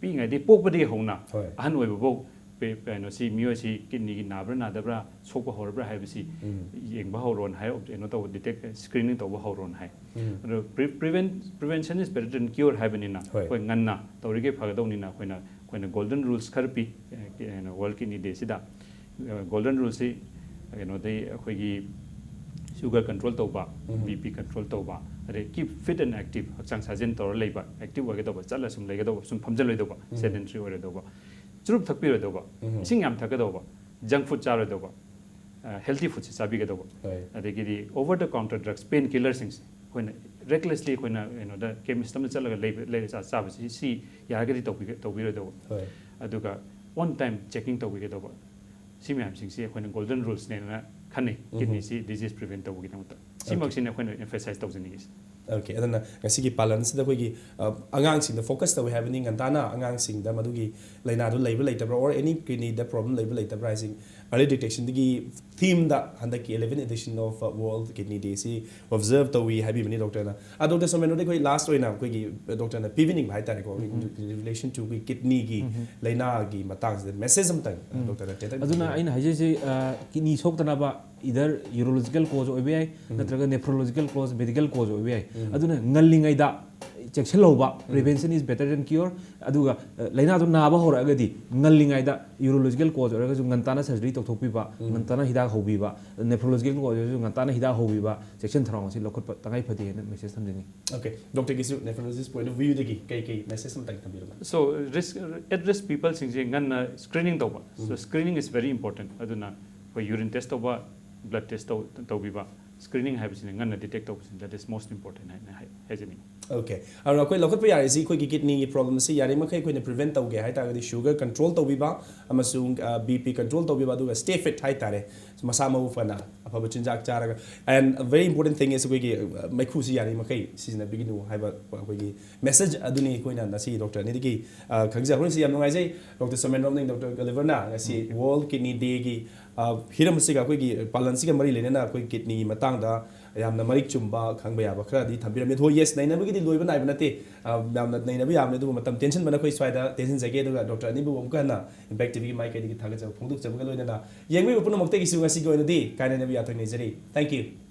ꯄꯤꯛꯏꯉꯩꯗꯒꯤ, ꯄꯣꯛꯄꯗꯒꯤ ꯍꯧꯅ ꯍꯣꯏ. ꯑꯍꯟ ꯑꯣꯏꯕꯐꯥꯎ, ꯄꯦ-, ꯀꯩꯅꯣꯁꯤ, ꯃꯤꯑꯣꯏꯁꯤ kidney ꯒꯤ ꯅꯥꯕ꯭ꯔꯥ ꯅꯥꯗꯕ꯭ꯔꯥ, ꯁꯣꯛꯄ ꯍꯧꯔꯕ꯭ꯔꯥ ꯍꯥꯏꯕꯁꯤ ꯎꯝ. ꯌꯦꯡꯕ ꯍꯧꯔꯣꯅ ꯍꯥꯏ, ꯀꯩꯅꯣ ꯇꯧꯕ, detect, screening ꯇꯧꯕ ꯍꯧꯔꯣꯅ ꯍꯥꯏ꯫ ꯎꯝ. ꯑꯗꯣ pre-, prevent, prevention is better than cure ꯍꯥꯏꯕꯅꯤꯅ, ꯍꯣꯏ. ꯑꯩꯈꯣꯏ ꯉꯟꯅ ꯇꯧꯔꯤꯈꯩ ꯐꯒꯗꯧꯅꯤꯅ ꯑꯩꯈꯣꯏꯅ, ꯑꯩꯈꯣꯏꯅ golden rules ꯈꯔ ꯄꯤ, ꯑ, ꯀꯩꯅꯣ, World Kidney Day ꯁꯤꯗ꯫ ꯑ, golden rule ꯁꯤ ꯀꯩꯅꯣꯗꯩ ꯑꯩꯈꯣꯏꯒꯤ sugar control ꯇꯧꯕ, ꯎꯝ. B P control ꯇꯧꯕ, ꯑꯗꯩ keep fit and active, ꯍꯛꯆꯥꯡ ꯁꯥꯖꯦꯜ ꯇꯧꯔ ꯂꯩꯕ, active ꯑꯣꯏꯒꯗꯧꯕ, ꯆꯠꯂ ꯁꯨꯝ ꯂꯩꯒꯗꯧꯕ, ꯁꯨꯝ ꯐꯝꯖꯤꯜꯂꯣꯏꯗꯧꯕ, ꯎꯝ. sedentary ꯑꯣꯏꯔꯣꯏꯗꯧꯕ, ꯆꯨꯔꯨꯞ ꯊꯛꯄꯤꯔꯣꯏꯗꯧꯕ, ꯎꯝ. ꯏꯁꯤꯡ ꯌꯥꯝ ꯊꯛꯀꯗꯧꯕ, junk food ꯆꯥꯔꯣꯏꯗꯧꯕ, ꯑ, healthy food ꯁꯤ ꯆꯥꯕꯤꯒꯗꯧꯕ꯫ ꯍꯣꯏ. ꯑꯗꯒꯤꯗꯤ over the counter drugs, pain killer ꯁꯤꯡꯁꯦ ꯑꯩꯈꯣꯏꯅ recklessly ꯑꯩꯈꯣꯏꯅ ꯀꯩꯅꯣꯗ chemist ꯑꯃꯗ ꯆꯠꯂꯒ ꯂꯩꯕ, ꯂꯩꯔ ꯆꯥ-, ꯆꯥꯕꯁꯤ, ꯁꯤ ꯌꯥꯔꯒꯗꯤ ꯇꯧꯕꯤ-, ꯇꯧꯕꯤꯔꯣꯏꯗꯧꯕ꯫ ꯍꯣꯏ. ꯑꯗꯨꯒ on time checking ꯇꯧꯕꯤꯒꯗꯧꯕ꯫ ꯁꯤ ꯃꯌꯥꯝꯁꯤꯡꯁꯤ ꯑꯩꯈꯣꯏꯅ golden rules ꯅꯦꯅ ꯈꯟꯅꯩ, ꯎꯝ. kidney ꯁꯤ disease prevent ꯇꯧꯕꯒꯤꯗꯃꯛꯇ꯫ Okay. ꯁꯤꯃꯛꯁꯤꯅꯤ ꯑꯩꯈꯣꯏꯅ emphasize ꯇꯧꯖꯅꯤꯡꯉꯤꯁꯤ꯫ Okay, ꯑꯗꯨꯅ ꯉꯁꯤꯒꯤ ꯄꯥꯂꯟꯁꯤꯗ ꯑꯩꯈꯣꯏꯒꯤ, ꯑ, ꯑꯉꯥꯡꯁꯤꯡꯗ focus ꯇꯧꯏ ꯍꯥꯏꯕꯅꯤ, ꯉꯟꯇꯥꯅ ꯑꯉꯥꯡꯁꯤꯡꯗ ꯃꯗꯨꯒꯤ ꯂꯥꯏꯅꯥꯗꯨ ꯂꯩꯕ꯭ꯔꯥ ꯂꯩꯇꯕ꯭ꯔꯥ, or any kidney the problem ꯂꯩꯕ꯭ꯔꯥ ꯂꯩꯇꯕ꯭ꯔꯥ ꯍꯥꯏꯁꯤ early detection ꯗꯒꯤ theme ꯗ ꯍꯟꯗꯛꯀꯤ eleventh edition of, uh, World Kidney Day ꯁꯤ observe ꯇꯧꯏ ꯍꯥꯏꯕꯤꯕꯅꯤ ꯗꯣꯛꯇꯔꯅ꯫ ꯑ, ꯗꯣꯛꯇꯔ ꯁꯣꯃꯦꯟꯗ꯭ꯔꯣꯗ ꯑꯩꯈꯣꯏ last ꯑꯣꯏꯅ ꯑꯩꯈꯣꯏꯒꯤ, ꯑ, ꯗꯣꯛꯇꯔꯅ ꯄꯤꯕꯤꯅꯤꯡꯕ ꯍꯥꯏꯇꯥꯔꯦꯀꯣ, ꯎꯝ. in relation to ꯑꯩꯈꯣꯏ kidney ꯒꯤ ꯎꯝ. ꯂꯥꯏꯅꯥꯒꯤ ꯃꯇꯥꯡꯁꯤꯗ message ꯑꯃꯇꯪ, ꯑ, ꯎꯝ. ꯗꯣꯛꯇꯔꯅ ꯇꯦꯟꯇꯛꯅ ꯑꯗꯨꯅ ꯊꯝꯕꯤꯌꯨ꯫ ꯑꯩꯅ ꯍꯥꯏꯖꯔꯤꯁꯦ, ꯑ, kidney ꯁꯣꯛꯇꯅꯕ either urological cause ꯑꯣꯏꯕ ꯌꯥꯏ, ꯎꯝ. ꯅꯠꯇ꯭ꯔꯒ nephrological cause, medical cause ꯑꯣꯏꯕ ꯌꯥꯏ꯫ ꯎꯝ. ꯑꯗꯨꯅ ꯉꯜꯂꯤꯉꯩꯗ ꯆꯦꯛꯁꯤꯜꯍꯧꯕ, ꯎꯝ. prevention is better than cure꯫ ꯑꯗꯨꯒ, ꯑ, ꯂꯥꯏꯅꯥꯗꯣ ꯅꯥꯕ ꯍꯧꯔꯛꯑꯒꯗꯤ ꯉꯜꯂꯤꯉꯩꯗ urological cause ꯑꯣꯏꯔꯒꯁꯨ ꯉꯟꯇꯥꯅ surgery ꯇꯧꯊꯣꯛꯄꯤꯕ, ꯎꯝ. ꯉꯟꯇꯥꯅ ꯍꯤꯗꯥꯛ ꯍꯧꯕꯤꯕ, nephrological cause ꯑꯣꯏꯔꯒꯁꯨ ꯉꯟꯇꯥꯅ ꯍꯤꯗꯥꯛ ꯍꯧꯕꯤꯕ, ꯆꯦꯛꯁꯤꯟ ꯊꯧꯔꯥꯡ ꯑꯁꯤ ꯂꯧꯈꯠꯄ ꯇꯉꯥꯏ ꯐꯗꯦ ꯍꯥꯏꯅ message ꯊꯝꯖꯅꯤꯡꯉꯤ꯫ Okay, ꯗꯣꯛꯇꯔꯒꯤꯁꯨ nephrologist point of view ꯗꯒꯤ ꯀꯩ ꯀꯩ message ꯑꯃꯇꯪ ꯊꯝꯕꯤꯔꯝꯕ? So, risk, at risk people ꯁꯤꯡꯁꯦ ꯉꯟꯅ screening ꯇꯧꯕ꯫ So, um. screening is very important꯫ ꯑꯗꯨꯅ ꯑꯩꯈꯣꯏ urine test ꯇꯧꯕ, blood test ꯇꯧ-, ꯇꯧꯕꯤꯕ, screening ꯍꯥꯏꯕꯁꯤꯅ, ꯉꯟꯅ detect ꯇꯧꯕꯁꯤꯅ, that is most important ꯍꯥꯏꯅ ꯍꯥꯏ- ꯍꯥꯏꯖꯅꯤꯡꯉꯤ꯫ Okay, ꯑꯗꯨꯅ ꯑꯩꯈꯣꯏ ꯂꯧꯈꯠꯄ ꯌꯥꯔꯤꯁꯤ ꯑꯩꯈꯣꯏꯒꯤ kidney ꯒꯤ problem ꯁꯤ ꯌꯥꯔꯤꯃꯈꯩ ꯑꯩꯈꯣꯏꯅ prevent ꯇꯧꯒꯦ ꯍꯥꯏꯇꯥꯔꯒꯗꯤ sugar control ꯇꯧꯕꯤꯕ ꯑꯃꯁꯨꯡ B P control ꯇꯧꯕꯤꯕ, ꯑꯗꯨꯒ stay fit ꯍꯥꯏꯇꯥꯔꯦ, ꯃꯁꯥ ꯃꯎ ꯐꯅ ꯑꯐꯕ ꯆꯤꯟꯖꯥꯛ ꯆꯥꯔꯒ꯫ And very important thing is ꯑꯩꯈꯣꯏꯒꯤ ꯑ, ꯃꯩꯈꯨꯁꯤ ꯌꯥꯔꯤꯃꯈꯩ ꯁꯤꯖꯤꯟꯅꯕꯤꯒꯅꯨ ꯍꯥꯏꯕ ꯑꯩꯈꯣꯏꯒꯤ message ꯑꯗꯨꯅꯤ ꯑꯩꯈꯣꯏꯅ ꯉꯁꯤ ꯗꯣꯛꯇꯔ ꯑꯅꯤꯗꯒꯤ ꯑ, ꯈꯪꯖꯍꯧꯔꯤꯁꯤ꯫ ꯌꯥꯝ ꯅꯨꯡꯉꯥꯏꯖꯩ ꯗꯣꯛꯇꯔ ꯁꯣꯃꯦꯟ ꯔꯣꯝꯅꯤꯡ, ꯗꯣꯛꯇꯔ ꯒꯂꯤꯚꯔꯅ ꯉꯁꯤ World Kidney Day ꯒꯤ ꯑ, ꯍꯤꯔꯝ ꯑꯁꯤꯒ, ꯑꯩꯈꯣꯏꯒꯤ ꯄꯥꯂꯟꯁꯤꯒ ꯃꯔꯤ ꯂꯩꯅꯅ ꯑꯩꯈꯣꯏ kidney ꯒꯤ ꯃꯇꯥꯡꯗ ꯌꯥꯝꯅ ꯃꯔꯤꯛ ꯆꯨꯝꯕ ꯈꯪꯕ ꯌꯥꯕ ꯈꯔꯗꯤ ꯊꯝꯕꯤꯔꯝꯃꯤ꯫ ꯑꯗꯣ yes, ꯅꯩꯅꯕꯒꯤꯗꯤ ꯂꯣꯏꯕ ꯅꯥꯏꯕ ꯅꯠꯇꯦ, ꯑ, ꯌꯥꯝꯅ ꯅꯩꯅꯕ ꯌꯥꯕꯅꯤ, ꯑꯗꯨꯕꯨ ꯃꯇꯝ ꯇꯦꯟꯁꯤꯟꯕꯅ ꯑꯩꯈꯣꯏ ꯁ꯭ꯋꯥꯏꯗ ꯇꯦꯟꯁꯤꯟꯖꯒꯦ꯫ ꯑꯗꯨꯒ ꯗꯣꯛꯇꯔ ꯑꯅꯤꯕꯨ ꯑꯃꯨꯛꯀ ꯍꯟꯅ Impact T V ꯒꯤ ꯃꯥꯏꯀꯩꯗꯒꯤ ꯊꯥꯒꯠꯆꯕ ꯐꯣꯡꯗꯣꯛꯆꯕꯒ ꯂꯣꯏꯅꯅ ꯌꯦꯡꯕꯤꯕ ꯄꯨꯝꯅꯃꯛꯇꯒꯤꯁꯨ ꯉꯁꯤꯒꯤ ꯑꯣꯏꯅꯗꯤ ꯀꯥꯏꯅꯅꯕ ꯌꯥꯊꯪ ꯅꯤꯖꯔꯤ꯫ Thank you꯫